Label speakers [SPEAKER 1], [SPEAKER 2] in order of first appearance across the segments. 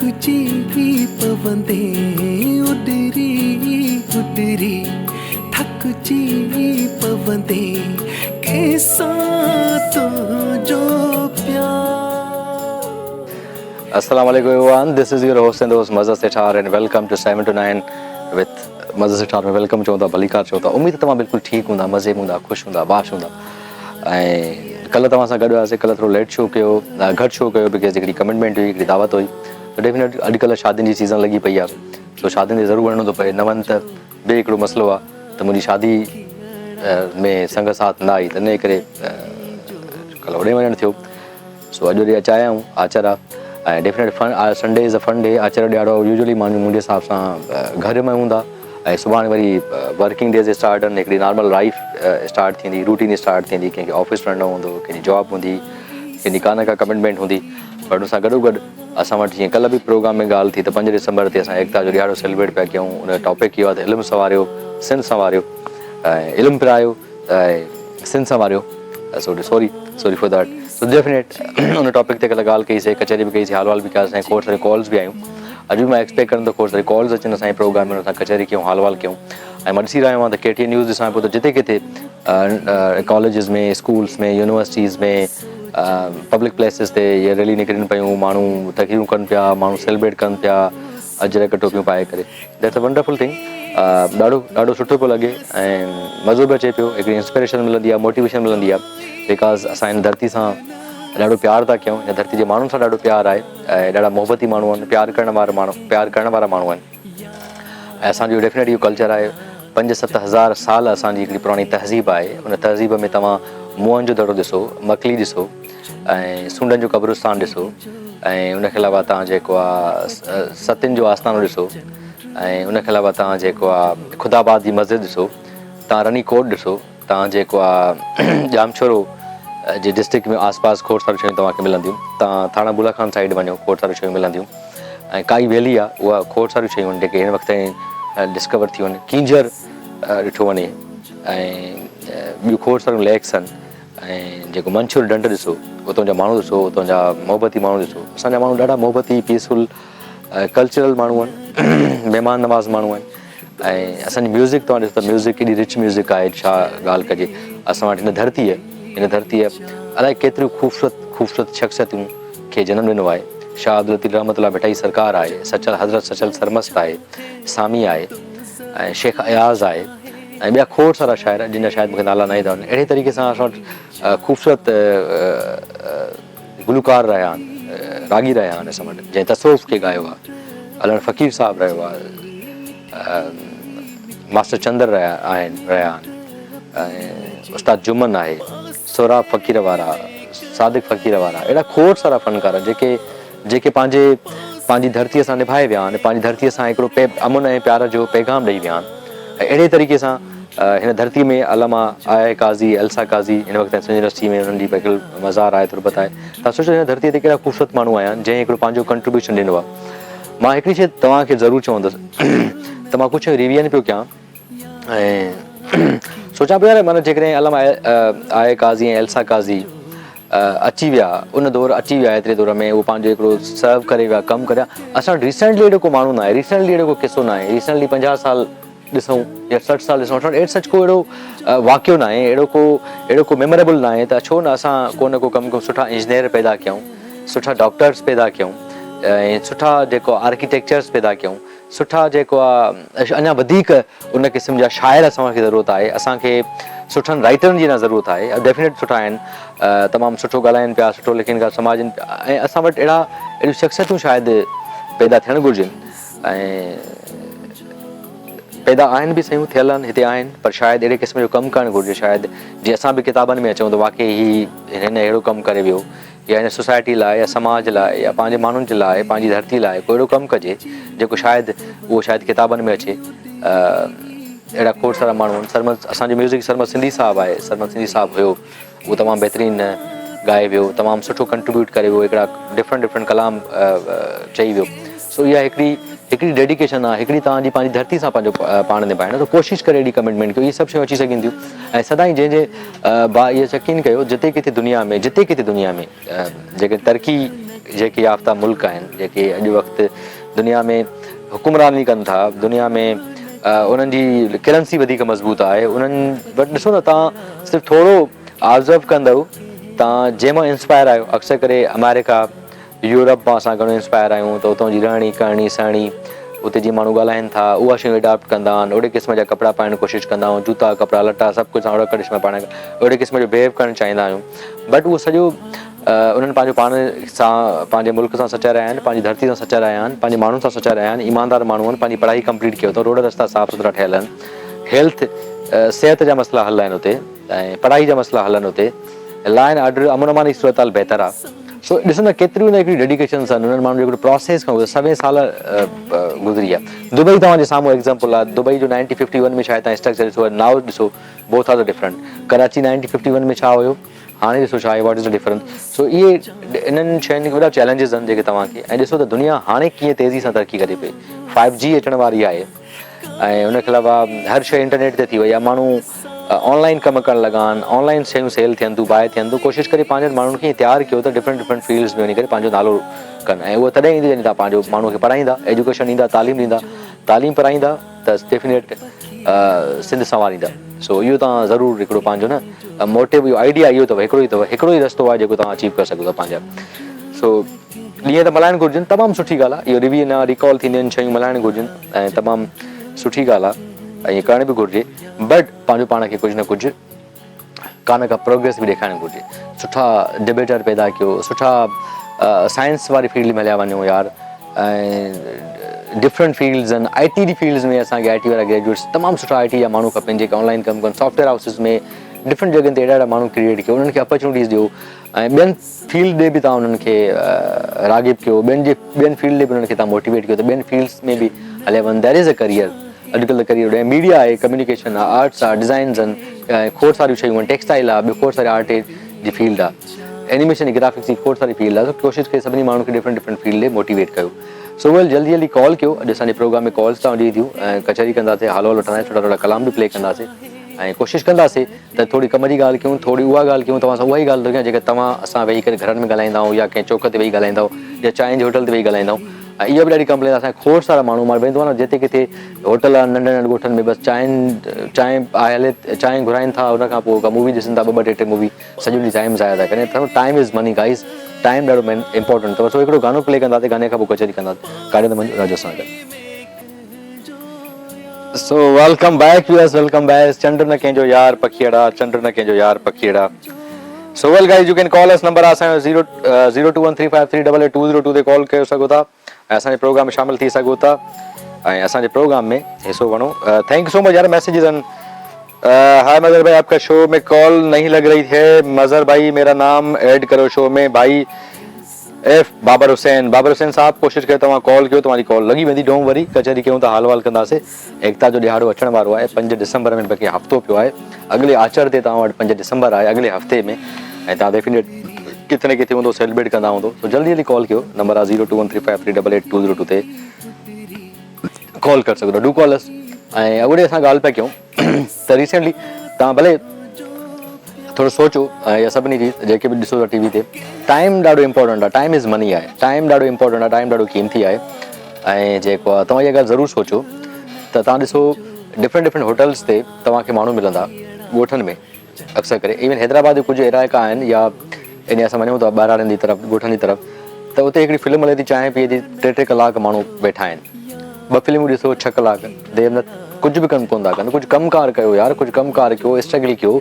[SPEAKER 1] ٿڪجي پوندين اڏري اڏري ٿڪجي پوندين ڪنهن سان تنهنجو پيار.
[SPEAKER 2] السلام عليڪم everyone this is your host and دوست Mazhar Sethar and welcome to 7 to 9 with Mazhar Sethar ۾ welcome چون ٿا ڀليڪار چون ٿا اميد ته توهان بلڪل ٺيڪ هوندا مزي ۾ هوندا خوش هوندا باش هوندا ۽ ڪلهه توهان سان گڏ هياسي ڪلهه ٿورو ليٽ شو ڪيو گهٽ شو ڪيو because هڪڙي ڪمٽمينٽ هئي هڪڙي دعوت هئي ته ڊيفينيٽ اڄڪلهه شادين جي سيزن لڳي پئي آهي سو شادين تي ضرور وڃڻو ٿو پئي نه وڃ ته به هڪڙو مسئلو آهي ته منهنجي شادي ۾ سنگ ساٿ نه آئي ته ان ڪري ڪلهه هوڏي وڃڻ ٿيو سو اڄ وري اچ آيا آهيون آچر آ ۽ definite fun Sunday is a fun day آچر ڏيهاڙو يوزلي ماڻهو منهنجي حساب سان گهر ۾ هوندا ۽ سڀاڻي وري ورڪنگ ڊيز اسٽارٽ آهن هڪڙي نارمل لائف اسٽارٽ ٿيندي روٽين اسٽارٽ ٿيندي ڪنهن کي آفيس وڃڻو هوندو ڪنهن جي جاب هوندي ڪنهن جي ڪا نه ڪا ڪمٽمينٽ هوندي پر ان سان گڏو گڏ اسان وٽ جيئن ڪلهه به پروگرام ۾ ڳالهه ٿي ته پنج ڊسمبر تي اسان ايڪتا جو ڏيهاڙو سيلبريٽ پيا ڪيون ان جو ٽاپڪ اهو آهي ته علم سنواريو سنڌ سنواريو ۽ علم پرايو ۽ سنڌ سنواريو sorry sorry sorry for that so definite in topic تي ڪلهه ڳالهه ڪئي سي ڪچهري به ڪئي سي حال وال به ڪياسين کوڙ ساري ڪالز به آيون اڄ به مان ايڪسپيڪٽ ڪران ٿو کوڙ ساري ڪالز اچن اسان جي پروگرام ۾ ان سان ڪچهري ڪيون حال وال ڪيون ۽ مان ڏسي رهيو آهيان ته ڪي ٽي اين نيوز ڏسان پيو ته جتي ڪٿي colleges ۾ schools ۾ universities ۾ public places تي اهي ريلي نڪرن پيون ماڻهو تقريرون ڪن پيا ماڻهو سيلبريٽ ڪن پيا اجرڪ ٽوپيون پائي ڪري that's a wonderful thing ڏاڍو ڏاڍو سٺو پيو لڳي ۽ مزو به اچي پيو هڪڙي انسپريشن ملندي آهي موٽيويشن ملندي آهي because اسان هن ڌرتي سان ڏاڍو پيار ٿا ڪيون هن ڌرتي جي ماڻهن سان ڏاڍو پيار آهي ۽ ڏاڍا محبتي ماڻهو آهن پيار ڪرڻ وارا ماڻهو پيار ڪرڻ وارا ماڻهو آهن ۽ اسان جو ڊيفنيٽ اهو ڪلچر آهي پنج ست هزار سال اسان جي هڪڙي پراڻي تهذيب آهي ان تهذيب ۾ توهان موهن جو دڙو ڏسو مڪلي ڏسو ۽ سونڊن جو قبرستان ڏسو ۽ ان کان علاوه توهان جيڪو آ ستين جو آستانو ڏسو ۽ ان کان علاوه توهان جيڪو آ خدا آباد جي مسجد ڏسو توهان رني ڪوٽ ڏسو توهان جيڪو آ ڄامشورو جي ڊسٽرڪٽ ۾ آس پاس کوڙ ساريون شيون توهان کي ملنديون توهان ٿاڻا بولا خان سائيڊ وڃو کوڙ ساريون شيون ملنديون ۽ ڪائي ويلي آ اها کوڙ ساريون شيون آهن جيڪي هن وقت تائين ڊسڪور ٿيون آهن ڪينجهر ڏٺو وڃي ۽ ٻيون کوڙ ساريون ليڪس آهن ۽ جيڪو منڇر ڍنڍ ڏسو اتان جا ماڻهو ڏسو اتان جا محبتي ماڻهو ڏسو اسان جا ماڻهو ڏاڍا محبتي پيسفل ڪلچرل ماڻهو آهن مهمان نواز ماڻهو آهن ۽ اسان جي ميوزڪ توهان ڏسو ته ميوزڪ ڪيڏي رچ ميوزڪ آهي ڇا ڳالهه ڪجي اسان وٽ هن ڌرتيء هن ڌرتيء الائي ڪيتريون خوبصورت خوبصورت شخصيتون کي جنم ڏنو آهي شاهه عبداللطيف رحمت الله ڀٽائي سرڪار آهي سچل حضرت سچل سرمست آهي سامي آهي ۽ شيخ اياز آهي ۽ ٻيا کوڙ سارا شاعر جن جا شايد مون کي نالا نه ايندا هجن اهڙي طريقي سان اسان وٽ خوبصورت گلوڪار رهيا آهن راڳي رهيا آهن اسان وٽ جنهن تصوف کي ڳايو آهي علڻ فقير صاحب رهيو آهي ماسٽر چندر رهيا آهن رهيا آهن ۽ استاد جمن آهي سهراب فقير وارا صادق فقير وارا اهڙا کوڙ سارا فنڪار جيڪي جيڪي پنهنجي پنهنجي ڌرتيء سان نڀائي ويا آهن، پنهنجي ڌرتيء سان هڪڙو پي امن ۽ پيار جو پيغام ڏئي ويا آهن ۽ اهڙي طريقي سان هن ڌرتيء ۾ علامه آء آء قاضي، ايلسا قاضي هن وقت سنڌ يونيورسٽي ۾ انهن جي بيڪل مزار آهي تربت آهي توهان سوچيو هن ڌرتيء تي ڪهڙا خوبصورت ماڻهو آيا آهن جنهن هڪڙو پنهنجو ڪنٽريبيوشن ڏنو آهي مان هڪڙي شيء توهان کي ضرور چوندس ته مان ڪجهه ريويئن پيو ڪيان ۽ سوچان پيو يار معنيٰ جيڪڏهن علامه آء آء قاضي ۽ ايلسا قاضي اچي ويا ان دور اچي ويا ايتري دور ۾ اهو پنهنجو هڪڙو سرو ڪري ويا ڪم ڪري ويا اسان وٽ ريسنٽلي اهڙو ڪو ماڻهو ناهي ريسنٽلي اهڙو ڪو قصو ناهي ريسنٽلي پنجاهه سال ڏسون يا سٺ سال ڏسون اسان وٽ ايٽ سچ ڪو اهڙو واقعو ناهي اهڙو ڪو اهڙو ڪو ميموريبل ناهي ته ڇو نه اسان ڪو نه ڪو ڪم ڪيون سٺا انجنيئر پيدا ڪيون سٺا ڊاڪٽرس پيدا ڪيون ۽ سٺا جيڪو آرڪيٽيڪچرس پيدا ڪيون سٺا جيڪو آ اڃا وڌيڪ ان قسم جا شاعر اسان کي ضرورت آهي اسان کي سٺن رائٽرن جي اڃا ضرورت آهي ڊيفينيٽ سٺا آهن تمام سٺو ڳالهائن پيا سٺو لکن پيا سماجن ۽ اسان وٽ اهڙا اهڙيون شخصيتون شايد پيدا ٿيڻ گهرجن ۽ پيدا آهن به صحيح ٿيل آهن هتي آهن پر شايد اهڙي قسم جو ڪم ڪرڻ گهرجي شايد جي اسان به ڪتابن ۾ اچون ته واقعي هي هن اهڙو ڪم ڪري ويو يا هن سوسائٽي لاء يا سماج لاء يا پنهنجي ماڻهن جي لاء پنهنجي ڌرتي لاء ڪو اهڙو ڪم ڪجي جيڪو شايد اهو شايد ڪتابن ۾ اچي اهڙا کوڙ سارا ماڻهو آهن سرمد اسان جو ميوزڪ سرمد سنڌي صاحب آهي سرمد سنڌي صاحب هيو اهو تمام بهترين ڳائي ويو تمام سٺو ڪنٽريبيوٽ ڪري ويو هڪڙا ڊفرنٽ ڊفرنٽ ڪلام چئي ويو سو اها هڪڙي هڪڙي ڊيڊيڪيشن آهي هڪڙي توهان جي پنهنجي ڌرتي سان پنهنجو پاڻ نڀائڻ ته ڪوشش ڪري اهڙي ڪمٽمينٽ ڪيو اهي سڀ شيون اچي سگهن ٿيون ۽ سدائين جنهن جي با اهو يقين ڪيو جتي ڪٿي دنيا ۾ جتي ڪٿي دنيا ۾ جيڪڏهن ترقي جيڪي يافته ملڪ آهن جيڪي اڄ وقت دنيا ۾ حڪمراني ڪن ٿا دنيا ۾ انهن جي ڪرنسي وڌيڪ مضبوط آهي انهن وٽ ڏسو نه تان صرف ٿورو آبزرو ڪندؤ تان جنهن مان انسپائر آهيو اڪثر ڪري آمريڪا يورپ مان اسان گهڻو انسپائر آهيون ته اتان جي رهڻي ڪهڻي سهڻي اتي جيئن ماڻهو ڳالهائين ٿا اها شيون اڊاپٽ ڪندا آهن اهڙي قسم جا ڪپڙا پائڻ جي ڪوشش ڪندا آهيون جوتا ڪپڙا لٽا سڀ ڪجهه اهڙا ڪنڊيشن ۾ پائڻ اهڙي قسم جو بهيو ڪرڻ چاهيندا آهيون بٽ اهو سڄو انهن پنهنجو پاڻ سان پنهنجي ملڪ سان سچا رهيا آهن پنهنجي ڌرتي سان سچا رهيا آهن پنهنجي ماڻهن سان سچا رهيا آهن ايماندار ماڻهو آهن پنهنجي پڙهائي ڪمپليٽ ڪيو اٿئون روڊ رستا صاف سٿرا ٺهيل آهن هيلٿ صحت جا مسئلا حل آهن اتي ۽ پڙهائي جا مسئلا حل آهن اتي لا اينڊ آرڊر امن امان جي صورتحال بهتر آهي سو ڏسو نه ڪيتريون نه هڪڙيون ڊيڊيڪيشنس آهن انهن ماڻهن جو هڪڙو پراسيس کان سوين سال گذري ويا دبئي توهان جي سامهون ايگزامپل آهي دبئي جو نائنٽين ففٽي ون ۾ شايد توهان اسٽرڪچر ڏسو نائو ڏسو both are the different Karachi nineteen fifty one ۾ ڇا هيو هاڻي ڏسو ڇا آهي what is the difference سو اهي انهن شين کي وڏا چئلينجز آهن جيڪي توهان کي ۽ ڏسو ته دنيا هاڻي ڪيئن تيزي سان ترقي ڪري پئي فائيو جي اچڻ واري آهي ۽ ان کان علاوه هر شيء انٽرنيٽ تي ٿي وئي آهي ماڻهو آن لائن ڪم ڪرڻ لڳا آهن آن لائن شيون سيل ٿين ٿيون باء ٿين ٿيون ڪوشش ڪري پنهنجن ماڻهن کي تيار ڪيو ته ڊفرنٽ ڊفرنٽ فيلڊز ۾ وڃي ڪري پنهنجو نالو ڪن ۽ اهو تڏهن ايندو جڏهن توهان پنهنجو ماڻهو کي پڙهائيندا ايجوڪيشن ڏيندا تعليم ڏيندا تعليم پرائيندا ته ڊيفينيٽ سنڌ سنواريندا سو اهو توهان ضرور هڪڙو پنهنجو نه موٽو اهو آئيڊيا اهو اٿو هڪڙو ئي اٿو هڪڙو ئي رستو آهي جيڪو توهان اچيو ڪري سگهو ٿا پنهنجا سو ڏينهن ته ملهائڻ گهرجن تمام سٺي ڳالهه آهي اهو ريوي نه ريڪال ٿينديون آهن شيون ملهائڻ گهرجن ۽ تمام سٺي ڳالهه آهي ائين ڪرڻ به گهرجي بٽ پنهنجو پاڻ کي ڪجهه نه ڪجهه ڪا نه ڪا پروگريس به ڏيکارڻ گهرجي سٺا ڊبيٽر پيدا ڪيو سٺا سائنس واري فيلڊ ۾ هليا وڃو يار ۽ ڊفرنٽ فيلڊز آهن آء ٽي جي فيلڊز ۾ اسانکي آء ٽي وارا گريجوئيٽس تمام سٺا آء ٽي جا ماڻهو کپن جيڪي آن لائن ڪم ڪن سافٽ ويئر هائوسز ۾ ڊفرنٽ جڳهن تي اهڙا اهڙا ماڻهو ڪريئيٽ ڪيو انهن کي اپرچونيٽيز ڏيو ۽ ٻين فيلڊ ڏي به توهان انهن کي راغب ڪيو ٻين جي ٻين فيلڊ ڏي به انهن کي توهان موٽيويٽ ڪيو ته ٻين فيلڊس ۾ به هليا وڃن دير از اي ڪريئر اڄڪلهه ته ڪريئر ميڊيا آهي ڪميونيڪيشن آهي آرٽس آهي ڊزائنز آهن ۽ کوڙ ساريون شيون آهن ٽيڪسٽائل آهي ٻيو کوڙ ساري آرٽ جي فيلڊ آهي اينيميشن جي گرافڪس جي کوڙ ساري فيلڊ آهي سو ڪوشش ڪري سڀني ماڻهن کي ڊفرنٽ ڊفرنٽ فيلڊ ڏي موٽيويٽ ڪيو سو ويل جلدي جلدي ڪال ڪيو اڄ اسان جي پروگرام ۾ ڪالز توهان جي ٿيون ۽ ڪچهري ڪنداسي حال احوال وٺنداسي ٿورا ٿورا ڪلام به پلي ڪنداسي ۽ ڪوشش ڪنداسي ته ٿوري ڪم جي ڳالهه ڪيون، ٿوري اها ڳالهه ڪيون، توهان سان اها ئي ڳالهه ٿو ڪيان جيڪا توهان اسان ويهي ڪري گهرن ۾ ڳالهائيندا آهيون يا ڪنهن چوڪ تي ويهي ڳالهائيندا آهيون يا چانهه جي هوٽل تي ويهي ڳالهائيندا آهيون ۽ اها به ڏاڍي ڪمپلين اسان کي کوڙ سارا ماڻهو مان ويندو آهيان نه جتي ڪٿي هوٽل آهن ننڍن ننڍن ڳوٺن ۾ بس چانهه چانهه آهي هلي چانهه گهرائين ٿا ان کان پوء ڪا مووي ڏسن ٿا ٻه ٻه ٽي ٽي مووي سڄو ڏينهن ٽائيم ضايع ٿا ڪن time is money guys time ڏاڍو مين امپورٽنٽ اٿو سو هڪڙو گانو پلي ڪنداسين گاني کان پوء ڪچهري ڪنداسين ڪاڏي نه وڃو راجو سان گڏ. So welcome back viewers welcome back چنڊ نه ڪنهن جو يار پکيئڙا چنڊ نه ڪنهن جو يار پکيئڙا so well guys you can call us number اسان جو zero zero two one three five three double eight two zero two تي ڪال ڪري سگهو ٿا ۽ اسان جي پروگرام ۾ شامل ٿي سگهو ٿا ۽ اسان جي پروگرام ۾ حصو وڻو thank you so مچ يار ميسيجز آهن هاء مظهر ڀائي آپ ڪا شو ۾ ڪال نهين لڳ رهي هي مظهر ڀائي ميرا نام ايڊ ڪرو شو ۾ ڀائي ايف بابر حسين بابر حسين صاحب ڪوشش ڪيو توهان ڪال ڪيو توهان جي ڪال لڳي ويندي don't وري ڪچهري ڪيون ٿا حال وال ڪنداسي ايڪتا جو ڏهاڙو اچڻ وارو آهي پنج ڊسمبر ۾ بلڪه هفتو پيو آهي اڳلي آچر تي توهان وٽ پنج ڊسمبر آهي اڳلي هفتي ۾ ۽ توهان ڊيفينيٽ ڪٿي نه ڪٿي هوندو سيلبريٽ ڪندا هوندو سو جلدي جلدي ڪال ڪيو نمبر آهي zero two one three five three double eight two zero two تي ڪال ڪري سگهو ٿا do call اس ۽ اڳڙي اسان ڳالهه پيا ڪيون ته ريسينٽلي توهان ڀلي ٿورو سوچو يا سڀني جي جيڪي به ڏسو ٿا ٽي وي تي ٽائيم ڏاڍو امپورٽنٽ آهي ٽائيم از مني آهي ٽائيم ڏاڍو امپورٽنٽ آهي ٽائيم ڏاڍو قيمتي آهي ۽ جيڪو آهي توهان اها ڳالهه ضرور سوچو ته توهان ڏسو ڊفرنٽ ڊفرنٽ هوٽلس تي توهان کي ماڻهو ملندا ڳوٺن ۾ اڪثر ڪري ايون حيدرآباد جا ڪجهه علائقا آهن يا ان اسان وڃون ٿا ٻهراڙين جي طرف ڳوٺن جي طرف ته اتي هڪڙي فلم هلي ٿي چانهه پيئي ٿي ٽي ٽي ڪلاڪ ماڻهو ويٺا آهن ٻه فلمون ڏسو ڇهه ڪلاڪ دير نه ڪجهه به ڪم ڪونه ٿا ڪن ڪجهه ڪم ڪار ڪيو يار ڪجهه ڪم ڪار ڪيو اسٽرگل ڪيو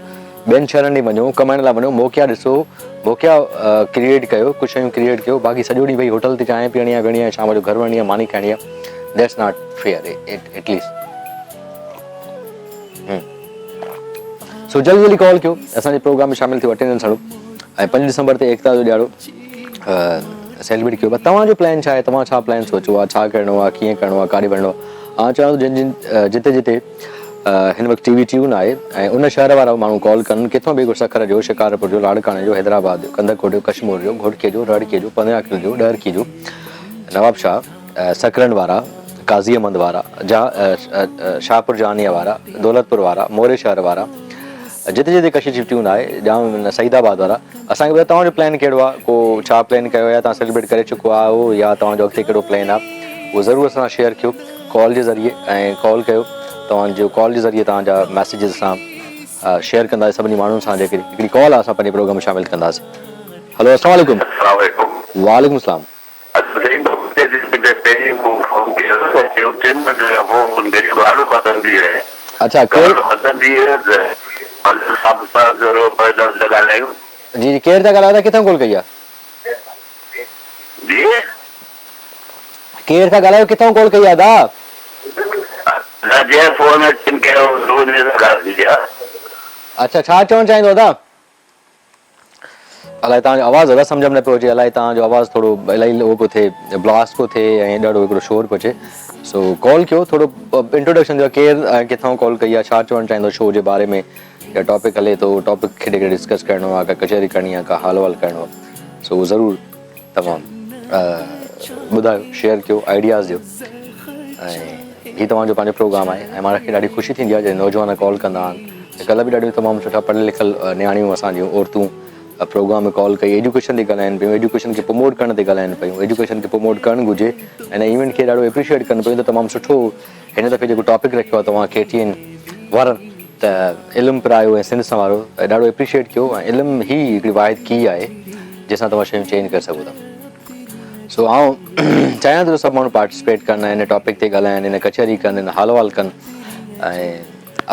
[SPEAKER 2] ٻين شهرن ڏي وڃو ڪمائڻ لاء وڃو موقعا ڏسو موقعا ڪريئيٽ ڪيو ڪجهه شيون ڪريئيٽ ڪيو باقي سڄو ڏينهن ويهي هوٽل تي چانهه پيئڻي آهي ويهڻي آهي شام جو گهر وڃڻي آهي ماني کائڻي آهي that's not fair at least so جلدي جلدي ڪال ڪيو اسان جي پروگرام ۾ شامل ٿيو اٽينڊنس هڻو ۽ پنج ڊسمبر تي ايڪتا جو ڏياڙو سيلبريٽ ڪيو توهان جو پلان ڇا آهي توهان ڇا پلان سوچيو آهي ڇا ڪرڻو آهي ڪيئن ڪرڻو آهي ڪاڏي وڃڻو آهي آئون چوان ٿو جن جن جتي جتي هن وقت ٽي وي ٽيون آهي ۽ ان شهر وارا ماڻهو ڪال ڪن ڪٿان به سکر جو شڪارپور جو لاڙڪاڻي جو حيدرآباد جو ڪنڌڪوٽ جو ڪشمور جو گهوٽڪي جو رهڙڪي جو پنياکل جو ڏهرڪي جو نوابشاهه سڪرنڊ وارا، قاضي احمد وارا، جا شاهپور جهانيء وارا، دولتپور وارا، موري شهر وارا، جتي جتي ڪشش جي ٽيون آهي ڄام سعيد آباد وارا اسان کي ٻڌايو توهان جو پلان ڪهڙو آهي ڪو ڇا پلان ڪيو يا توهان سيليبريٽ ڪري چڪو آهيو يا توهان جو اڳتي ڪهڙو پلان آهي اهو ضرور اسان سان شيئر ڪيو ڪال جي ذريعي ۽ ڪال ڪيو توهان جو ڪال جي ذريعي توهان جا ميسيجز اسان شيئر ڪنداسين سڀني ماڻهن سان جيڪي هڪڙي ڪال آهي اسان پنهنجي پروگرام ۾ شامل ڪنداسين هلو السلام عليڪم.
[SPEAKER 3] السلام عليڪم.
[SPEAKER 2] وعليڪم السلام. اڇا ڪير جي جي ڪير ٿا ڳالهايو ٿا ڪٿان ڪال ڪئي آ. ڪير ٿا ڳالهايو ڪٿان ڪال ڪئي آ ادا. اڇا ڇا چوڻ چاهيندو ادا. الائي توهان جو آواز ادا سمجهه ۾ نه پيو اچي الائي توهان جو آواز ٿورو الائي اهو پيو ٿئي بلاسٽ پيو ٿئي ۽ ڏاڍو هڪڙو شور پيو اچي سو ڪال ڪيو ٿورو انٽروڊڪشن ڏيو ڪير ۽ ڪٿان ڪال ڪئي آهي ڇا چوڻ چاهيندو شو جي باري ۾ يا ٽاپڪ هلي ٿو ٽاپڪ کي جيڪڏهن ڊسڪس ڪرڻو آهي ڪا ڪچهري ڪرڻي آهي ڪا حال احوال ڪرڻو آهي سو ضرور توهان ٻڌايو شيئر ڪيو آئيڊياز ڏيو ۽ هي توهان جو پنهنجو پروگرام آهي ۽ ماڻهن کي ڏاڍي خوشي ٿيندي آهي جڏهن نوجوان ڪال ڪندا آهن ۽ ڪلهه به ڏاڍيون تمام سٺا پڙهيل لکيل نياڻيون اسان جون عورتون پروگرام ۾ ڪال ڪئي ايجوڪيشن تي ڳالهائن پيون ايجوڪيشن کي پروموٽ ڪرڻ تي ڳالهائن پيون ايجوڪيشن کي پروموٽ ڪرڻ گهرجي ۽ هن ايونٽ کي ڏاڍو اپريشيئيٽ ڪن پيون ته تمام سٺو هن دفعي جيڪو ٽاپڪ رکيو آهي توهان ڪي ٽي اين وارن ته علم پرايو ۽ سنڌ سنوارو ڏاڍو اپريشيئيٽ ڪيو ۽ علم هي هڪڙي واحد ڪي آهي جنهن سان توهان شيون چينج ڪري سگهو ٿا سو آئون چاهيان ٿو ته سڀ ماڻهو پارٽيسپيٽ ڪن ۽ ان ٽاپڪ تي ڳالهائن ان ڪچهري ڪن ان حال احوال ڪن ۽